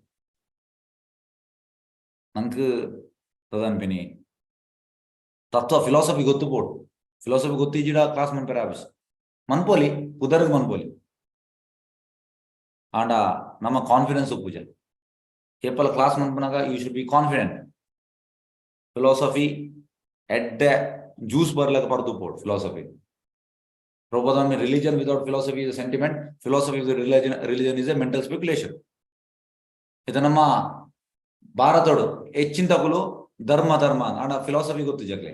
ನಂಗೆ ತದನ್ಪಿನಿ ತತ್ವ ಫಿಲಾಸಫಿ ಗೊತ್ತು ಪೋಡು ಫಿಲಾಸಫಿ ಗೊತ್ತಿಜ್ಜಿಡ ಕ್ಲಾಸ್ ಮನ್ಪೆರ ಆಫೀಸ್ ಮನ್ಪೋಲಿ ಪುದರ್ಗ್ ಮನ್ಪೋಲಿ ಆಂಡ ನಮ್ಮ ಕಾನ್ಫಿಡೆನ್ಸ್ ಪೂಜೆ ಕೇಪಲ ಕ್ಲಾಸ್ ಮನ್ಪನಾಗ you should be confident. Philosophy ಎಡ್ಡೆ ಜ್ಯೂಸ್ ಬರ್ಲಕ ಪರ್ದು ಪೋಡು philosophy. Prabhupada, religion without philosophy is a sentiment, philosophy without religion is a mental speculation. ಇದು ನಮ್ಮ ಭಾರತಡು ಹೆಚ್ಚಿನ ಧರ್ಮ ಧರ್ಮ ಆಂಡ ಫಿಲಾಸಫಿ ಗೊತ್ತು ಜಗ್ಲೆ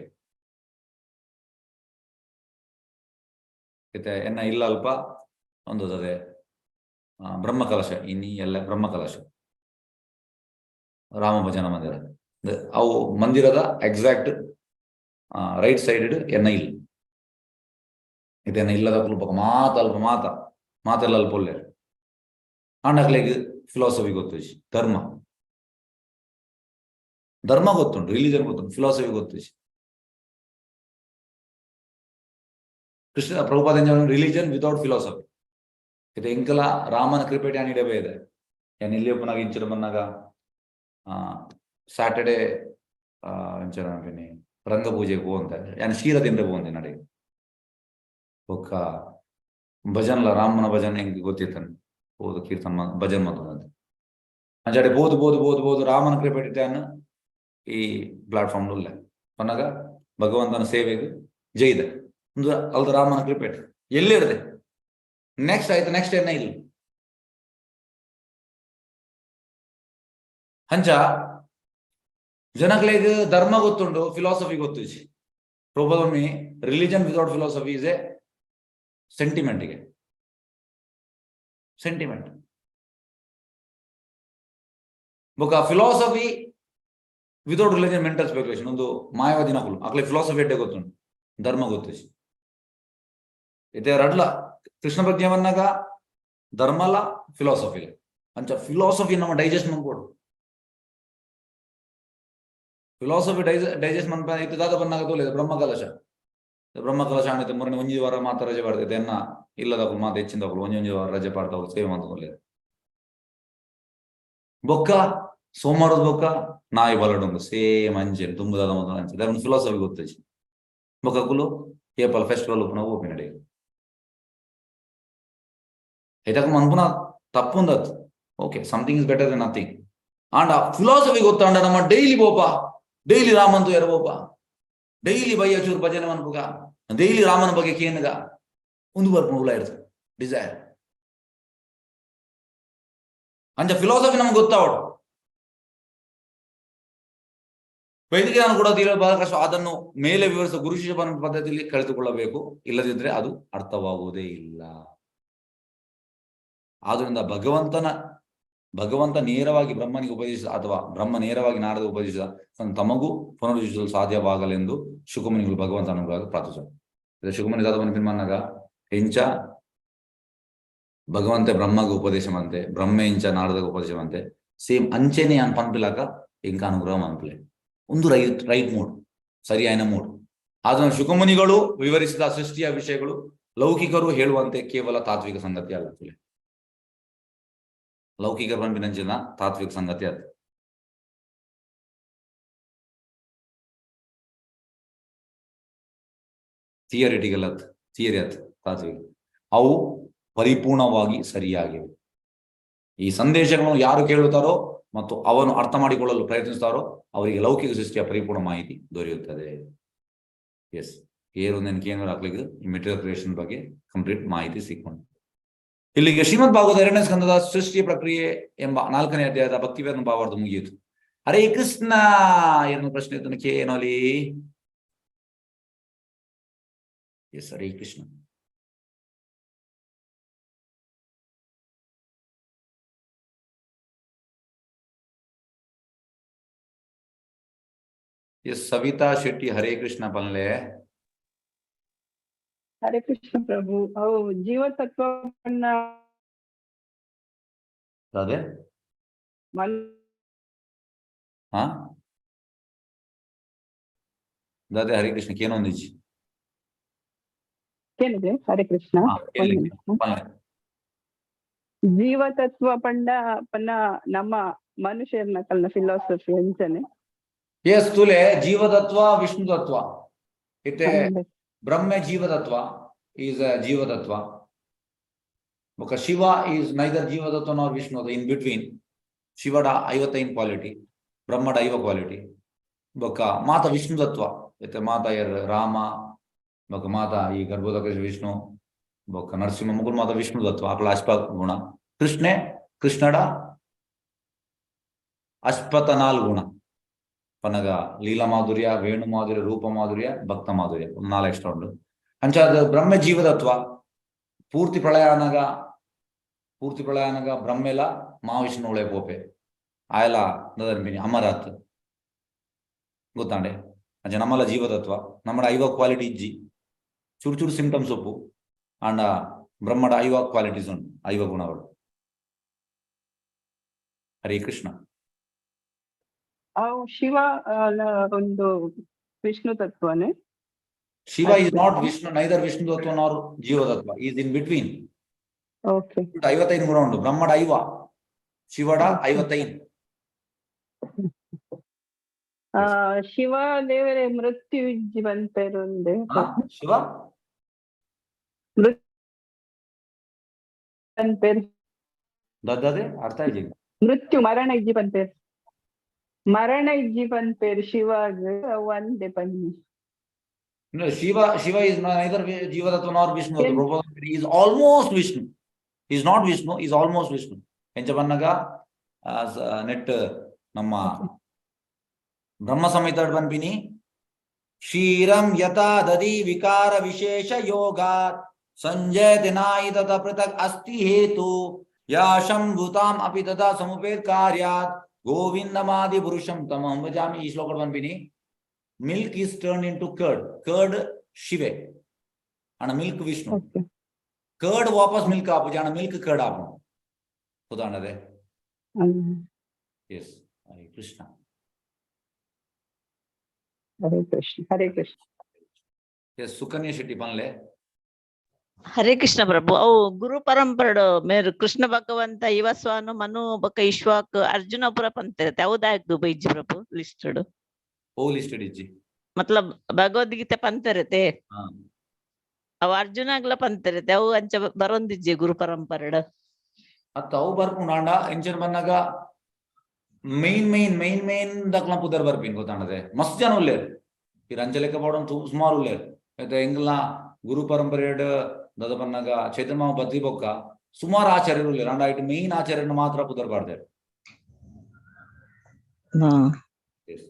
ಇತ್ತೆ ಎನ್ನ ಇಲ್ಲ ಅಲ್ಪ ಒಂದು ಅದೇ ಬ್ರಹ್ಮಕಲಶ ಇನ್ನಿ ಎಲ್ಲ ಬ್ರಹ್ಮಕಲಶ ರಾಮ ಭಜನಾ ಮಂದಿರ. ಅವು ಮಂದಿರದ ಎಕ್ಸಾಕ್ಟ್ ರೈಟ್ ಸೈಡ್ ಎನ್ನ ಇಲ್ಲ ಇದೇನ ಇಲ್ಲದ ಕುಲ್ಪ ಮಾತ ಅಲ್ಪ ಮಾತ ಮಾತೆಲ್ಲ ಅಲ್ಪ ಒಲ್ಲೆರ್ ಆಂಡಕ್ಲೆಗ್ ಫಿಲಾಸಫಿ ಗೊತ್ತುಜಿ, ಧರ್ಮ ಧರ್ಮ ಗೊತ್ತುಂಟು, ರಿಲಿಜನ್ ಗೊತ್ತುಂಟು, ಫಿಲಾಸಫಿ ಗೊತ್ತುಜಿ. Krishna Prabhupada religion without philosophy. ಇದು ಎಂಕಲ ರಾಮನ ಕೃಪೆಟ್ ಯಾನ್ ಇಡವೇ ಇದೆ. ಯಾನ್ ಇಲ್ಲಿ ಒಪ್ಪನಾಗ ಇಂಚಿನ ಬಂದಾಗ ಸ್ಯಾಟರ್ಡೆ ಇಂಚಿನ ರಂಗಪೂಜೆಗೆ ಪೋವಂತ ಯಾನ್ ಶೀರ ತಿಂದ್ರೆ ಪೋವಂತೆ ನಡೆ ಬೊಕ್ಕ ಭಜನ್ಲ ರಾಮನ ಭಜನೆ ಎಂಕ್ ಗೊತ್ತಿತ್ತನ್ ಪೋದು ಕೀರ್ತನ ಭಜನ್ ಮಂತೊಂದು ಅಂಚಾಡೆ ಬೋದು ಬೋದು ಬೋದು ಬೋದು ರಾಮನ ಕೃಪೆಟ್ ಯಾನ್ ಈ ಪ್ಲಾಟ್ಫಾರ್ಮ್ ಉಲ್ಲೆ ಪನ್ನಗ ಭಗವಂತನ ಸೇವೆಗೆ ಜೈದ ಒಂದು ಅಲ್ದ ರಾಮನ ಕೃಪೆಟ್ ಎಲ್ಲಿರ್ದೆ ನೆಕ್ಸ್ಟ್ ಆಯ್ತು, ನೆಕ್ಸ್ಟ್ ಏನ ಇಲ್ಲ. ಅಂಚ ಜನಕ್ಲೆಗ್ ಧರ್ಮ ಗೊತ್ತುಂಡು, ಫಿಲಾಸಫಿ ಗೊತ್ತುಜಿ. Prabhupada religion without philosophy is a ಸೆಂಟಿಮೆಂಟ್ಗೆ sentiment. ಬೊಕ philosophy without religion mental speculation. ಒಂದು ಮಾಯವಾದಿ ನಕಲು ಅಕ್ಲೆ ಫಿಲಾಸಫಿ ಎಡ್ಡೆ ಗೊತ್ತುಂಡು, ಧರ್ಮ ಗೊತ್ತುಜಿ. ಇತ್ತೆ ರಡ್ಲ ಕೃಷ್ಣ ಪ್ರಜ್ಞೆ ಬಂದಾಗ ಧರ್ಮಲ ಫಿಲಾಸಫಿ ಅಂಚ ಫಿಲಾಸಫಿ ನಮ್ಮ ಡೈಜೆಸ್ಟ್ ಮನ್ಕೊಡು. ಫಿಲಾಸಫಿ ಡೈಜೆಸ್ಟ್ ಮನ್ಪ ಇತ್ತು ದಾದ ಬಂದಾಗ ತೋಲೆ ಬ್ರಹ್ಮಕಲಶ ಬ್ರಹ್ಮಕಲಶ ಆಣಿತ ಮುರನೆ ಒಂಜಿ ವಾರ ಮಾತ್ರ ರಜೆ ಪಾಡ್ತೈತೆ ಎನ್ನ ಇಲ್ಲದಕ್ಕಲು ಮಾತ ಹೆಚ್ಚಿನದಕ್ಕಲು ಒಂಜಿ ಒಂಜಿ ವಾರ ರಜೆ ಪಾಡ್ತಾವ್ ಸೇವೆ ಮಂತೊಂದುಲ್ಲೆರ್. ಬೊಕ್ಕ ಸೋಮವಾರದ ಬೊಕ್ಕ ನಾಯಿ ಬಲಡುಂಡು ಸೇಮ್ ಅಂಚೆ ದುಂಬುದಾದ ಮೊದಲು ಅಂಚೆ ಧರ್ಮ ಫಿಲಾಸಫಿ ಗೊತ್ತುಜಿ. ಬೊಕ್ಕ ಅಕುಲು ಏಪಲ್ ಫೆಸ್ಟಿವಲ್ ಉಪ್ಪುನ ಓಪಿನ ಐತಕ ಮನ್ಪುನ ತಪ್ಪುಂದತ್ okay, something is better than nothing. ಆಂಡ ಫಿಲಾಸಫಿ ಗೊತ್ತಾಂಡ ನಮ್ಮ ಡೈಲಿ ಬೋಪ, ಡೈಲಿ ರಾಮಂತು ಎರಬೋಪ, ಡೈಲಿ ಬಯ್ಯ ಚೂರು ಭಜನೆ ಮನ್ಪುಗ, ಡೈಲಿ ರಾಮನ ಬಗ್ಗೆ ಕೇನುಗ ಒಂದು ಬರ್ಪುನ ಉಲ ಇರ್ತದೆ ಡಿಸೈರ್. ಅಂಚ ಫಿಲಾಸಫಿ ನಮ್ಗೆ ಗೊತ್ತಾವಡು. ವೈದಿಕ ಜ್ಞಾನ ಕೂಡ ತೀರ ಬಹಳ ಕಷ್ಟ. ಅದನ್ನು ಮೇಲೆ ವಿವರಿಸಿದ ಗುರು ಶಿಷ್ಯ ಪದ್ಧತಿಯಲ್ಲಿ ಕಲಿತುಕೊಳ್ಳಬೇಕು, ಇಲ್ಲದಿದ್ರೆ ಅದು ಅರ್ಥವಾಗುವುದೇ ಇಲ್ಲ. ಆದ್ರಿಂದ ಭಗವಂತ ನೇರವಾಗಿ ಬ್ರಹ್ಮನಿಗೆ ಉಪದೇಶಿಸಿದ ಅಥವಾ ಬ್ರಹ್ಮ ನೇರವಾಗಿ ನಾರದ ಉಪದೇಶಿಸಿದ ತಮಗೂ ಪುನರುಜ್ಜೀವಿಸಲು ಸಾಧ್ಯವಾಗಲೆಂದು ಶುಕಮುನಿಗಳು ಭಗವಂತ ಅನುಗ್ರಹ ಪ್ರಾರ್ಥಿಸಿದರು. ಶುಕಮುನಿ ದಾದ ಪಿನ್ಮನ್ನಾಗ ಇಂಚ ಭಗವಂತ ಬ್ರಹ್ಮಗೆ ಉಪದೇಶ ಮಂತೆ, ಬ್ರಹ್ಮ ಇಂಚ ನಾರದಗ ಉಪದೇಶ ಮಂತೆ, ಸೇಮ್ ಅಂಚೆನೆ ಅನ್ ಪನ್ಪಿಲಾಕ ಇಂಕ ಅನುಗ್ರಹ ಮನ್ಪಲೆ ಒಂದು ರೈಟ್ ರೈಟ್ ಮೂಡ್, ಸರಿಯಾದ ಮೂಡ್. ಆದ್ರೆ ಶುಕಮುನಿಗಳು ವಿವರಿಸಿದ ಸೃಷ್ಟಿಯ ವಿಷಯಗಳು ಲೌಕಿಕರು ಹೇಳುವಂತೆ ಕೇವಲ ತಾತ್ವಿಕ ಸಂಗತಿ ಅಲ್ಲ. ಲೌಕಿಕ ಪನ್ಪಿನಂಚಿನ ತಾತ್ವಿಕ ಸಂಗತಿ ಅದು. ಥಿಯರಿಟಿಕಲ್ ಅತ್, ಥಿಯರಿ ಅತ್, ತಾತ್ವಿಕ. ಅವು ಪರಿಪೂರ್ಣವಾಗಿ ಸರಿಯಾಗಿವೆ. ಈ ಸಂದೇಶಗಳನ್ನು ಯಾರು ಕೇಳುತ್ತಾರೋ ಮತ್ತು ಅವನು ಅರ್ಥ ಮಾಡಿಕೊಳ್ಳಲು ಪ್ರಯತ್ನಿಸುತ್ತಾರೋ ಅವರಿಗೆ ಲೌಕಿಕ ಸೃಷ್ಟಿಯ ಪರಿಪೂರ್ಣ ಮಾಹಿತಿ ದೊರೆಯುತ್ತದೆ. ಎಸ್, ಏರು ನೆನಕೇಂದ್ರ ಹಾಕ್ಲಿಕ್ಕೆ ಈ ಮೆಟೀರಿಯಲ್ ಕ್ರಿಯೇಷನ್ ಬಗ್ಗೆ ಕಂಪ್ಲೀಟ್ ಮಾಹಿತಿ ಸಿಕ್ಕೊಂಡು. ಇಲ್ಲಿಗೆ ಶ್ರೀಮದ್ ಭಾಗವತ ಎರಡನೇ ಸ್ಕಂದದ ಸೃಷ್ಟಿಯ ಪ್ರಕ್ರಿಯೆ ಎಂಬ ನಾಲ್ಕನೇ ಅಧ್ಯಾಯದ ಭಕ್ತಿವೇದನ ಭಾವಾರ್ಥ ಮುಗಿಯಿತು. ಹರೇ ಕೃಷ್ಣ. ಏನು ಪ್ರಶ್ನೆ ಇತ್ತು ಕೇನೋಲಿ? ಎಸ್, ಹರೇ ಕೃಷ್ಣ. ಎಸ್, ಸವಿತಾ ಶೆಟ್ಟಿ ಹರೇ ಕೃಷ್ಣ ಪನ್ಲೆ. ಹರೇ ಕೃಷ್ಣ ಪ್ರಭು. ಅವು ಜೀವತತ್ವವನ್ನ ಅದೇ ಹಾ ದಾದೆ ಹರೇ ಕೃಷ್ಣ ಕೇನೊಂದಿಜ್ಜಿ. ಏನಿದೆ? ಹರೇ ಕೃಷ್ಣ. ಜೀವತತ್ವ ಪಂಡ ಪನ್ನ ನಮ್ಮ ಮನುಷ್ಯನ ಕಲ್ನ ಫಿಲಾಸಫಿ ಅಂಚನೆ. ಎಸ್, ತುಲೆ ಜೀವತತ್ವ ವಿಷ್ಣು ತತ್ವ ಇತ್ತೆ ಬ್ರಹ್ಮ ಜೀವತತ್ವ is ಜೀವತತ್ವ. ಬೊಕ ಶಿವ is neither ಜೀವತತ್ವ ನಾರ್ ವಿಷ್ಣು, ಇನ್ ಬಿಟ್ವೀನ್. ಶಿವಡ 55 ಕ್ವಾಲಿಟಿ, ಬ್ರಹ್ಮಡ 5 ಕ್ವಾಲಿಟಿ. ಬೊಕ ಮಾತ ವಿಷ್ಣು ತತ್ವ ಇತ್ತೆ ಮಾತ ಎರ್ ರಾಮ, ಬೊಕ ಮಾತ ಈ ಗರ್ಭೋದಕ ವಿಷ್ಣು, ಬೊಕ ನರಸಿಂಹ ಮುಕುಲ್ ಮಾತ ವಿಷ್ಣು ತತ್ವ ಅಕಲ ಅಶ್ಪ ಗುಣ. ಕೃಷ್ಣೆ ಕೃಷ್ಣಡ ಅಶ್ಪತ ನಾಲ್ ಗುಣ ಪನಗ ಲೀಲಾ ಮಾಧುರ್ಯ, ವೇಣು ಮಾಧುರ್ಯ, ರೂಪ ಮಾಧುರ್ಯ, ಭಕ್ತ ಮಾಧುರ್ಯ, ಒಂದು ನಾಲ್ ಎಕ್ಸ್ಟ್ರಾ ಉಂಡು. ಅಂಚಾದ ಬ್ರಹ್ಮ ಜೀವತತ್ವ ಪೂರ್ತಿ ಪ್ರಳಯ ಆನಾಗ ಪೂರ್ತಿ ಪ್ರಳಯ ಆನಗ ಬ್ರಹ್ಮೆಲ ಮಹಾವಿಷ್ಣು ಉಳೆ ಪೋಪೆ. ಆಯಲ ದಾದನ್ಪಿನಿ ಅಮರಾತ್ ಗೊತ್ತಾಂಡೆ. ಅಂಚ ನಮ್ಮಲ ಜೀವತತ್ವ ನಮ್ಮಡ ಐವ ಕ್ವಾಲಿಟಿ ಇಜ್ಜಿ, ಚುರು ಚುರು ಸಿಂಪ್ಟಮ್ಸ್ ಉಪ್ಪು. ಆಂಡ ಬ್ರಹ್ಮಡ ಐವ ಕ್ವಾಲಿಟೀಸ್ ಉಂಡು, ಐವ ಗುಣಗಳು. ಹರೇ ಕೃಷ್ಣ. ಅವು ಶಿವ ಅಲ ಒಂದು Vishnu ತತ್ವನೇ? Shiva is not Vishnu, neither Vishnu tattva nor jiva tattva, is in between. Okay. 55 ಗುಣ ಉಂಟು. ಬ್ರಹ್ಮಡ ಐವ, ಶಿವಡ 55. ಆ ಶಿವ ದೇವರೇ ಮೃತ್ಯು ಇಜ್ಜಿ ಪನ್ಪೆರುಂದೆ. ಆ, ಶಿವ ಪನ್ಪೆರ್. ದದ್ದದೆ ಅರ್ಥ ಆಯ್ತು. ಮೃತ್ಯು ಮರಣ ಇಜ್ಜಿ ಪನ್ಪೆರ್, ಮರಣ ಇಜ್ಜಿ ಪನ್ಪೆರ್ ಶಿವಗ್, ಅವು ಅಂದೆ ಪನ್ನಿ. No, Shiva is neither Jiva Tattva nor Vishnu Tattva. Prabhupada is almost Vishnu. He is not Vishnu, he is almost Vishnu. ಎಂಚ ಪನ್ನಗ ನೆಟ್ ನಮ್ಮ ಬ್ರಹ್ಮ ಸಂಹಿತ ಪನ್ಪಿನಿ, ಕ್ಷೀರಂ ಯಥಾ ದದಿ ವಿಕಾರ ವಿಶೇಷ ಯೋಗಾತ್ ಸಂಜಯತಿ ನಾಯಿ ತತ ಪೃಥಕ್ ಅಸ್ತಿ ಹೇತು ಯಾ ಶಂಭುತಾಂ ಅಪಿ ತಥಾ ಸಮುಪೇತ್ ಕಾರ್ಯಾತ್ ಗೋವಿಂದಮಾದಿ ಪುರುಷಂ ತಮಹಂ ಭಜಾಮಿ. ಈ ಶ್ಲೋಕ ಪನ್ಪಿನಿ, milk is turn into curd. Curd ಶಿವೆ, ಅಣ್ಣ ಮಿಲ್ಕ್ ವಿಷ್ಣು. ಓಕೆ. ಕರ್ಡ್ ವಾಪಸ್ ಮಿಲ್ಕ್ ಆಪುಜಿ, ಅಣ್ಣ ಮಿಲ್ಕ್ ಕರ್ಡ್ ಆಪುಂಡು. ಗೊತ್ತಾಂಡದೆ? ಎಸ್, ಹರೇ ಕೃಷ್ಣ. ಹರೇ ಕೃಷ್ಣ, ಹರೇ ಕೃಷ್ಣ. ಎಸ್, ಸುಕನ್ಯಾ ಶೆಟ್ಟಿ ಪನ್ಲೆ. ಹರೇ ಕೃಷ್ಣ ಪ್ರಭು. ಅವು ಗುರು ಪರಂಪರೆಡು ಮೇರು ಕೃಷ್ಣ ಭಗವಂತ ಯುವಸ್ವಾನು ಮನು ಬೊಕ ಇಶ್ವಾಕ್ ಅರ್ಜುನ ಪುರ ಪಂತಿರತ್ತೆ, ಹೌದಾಯ್ತು ಬೈಜಿ ಪ್ರಭು ಲಿಸ್ಟೆಡ್? ಓ ಲಿಸ್ಟೆಡ್ ಇಜ್ಜಿ. ಮತ್ಲಬ್ ಭಗವದ್ಗೀತೆ ಪಂತಿರತ್ತೆ. ಹಾ. ಅವು ಅರ್ಜುನಗ್ಲ ಪಂತಿರತ್ತೆ, ಅವು ಅಂಚ ಬರೊಂದಿಜ್ಜಿ ಗುರು ಪರಂಪರೆಡು. ಅತ್ತ ಅವು ಬರ್ಪುಂಡು. ಆಂಡ ಎಂಚನ ಬಂದಾಗ ಮೈನ್ ಮೈನ್ ಮೈನ್ ಮೈನ್ ದಕ್ಲ ಪುದರ್ ಬರ್ಪಿನ್, ಗೊತ್ತಾಂಡದೆ? ಮಸ್ತ್ ಜನ ಉಲ್ಲೇರ್. ಈ ರಂಜಲೆಕ್ಕ ಪಾಡೊಂದು ಸುಮಾರು ಉಲ್ಲೇರ್. ಐತೆ ಎಂಗ್ಲ ಗುರು ಪರಂಪರೆಡ್ ದದ ಪನ್ನಗ ಚೈತನ್ಯ ಮಾವ ಬದ್ರಿ ಬೊಕ್ಕ ಸುಮಾರು ಆಚಾರ್ಯರು ಉಲ್ಲೇರ್. ಆಂಡ ಐಟ್ ಮೈನ್ ಆಚಾರ್ಯನ ಮಾತ್ರ ಪುದರ್ ಪಾಡ್ದೇರ್. Yes.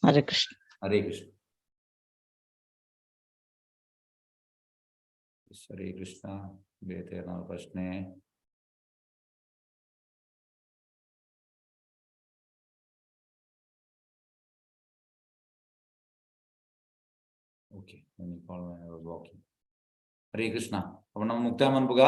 Hare Krishna. Hare Krishna. Yes, Hare Krishna. ಬೇತೆ ಏನಾದ್ರು ಪ್ರಶ್ನೆ? Okay, walking. Hare Krishna. ಅಪ್ಪ ನಮ್ಮ ಮುಕ್ತಾಯ ಮನ್ಪುಗ.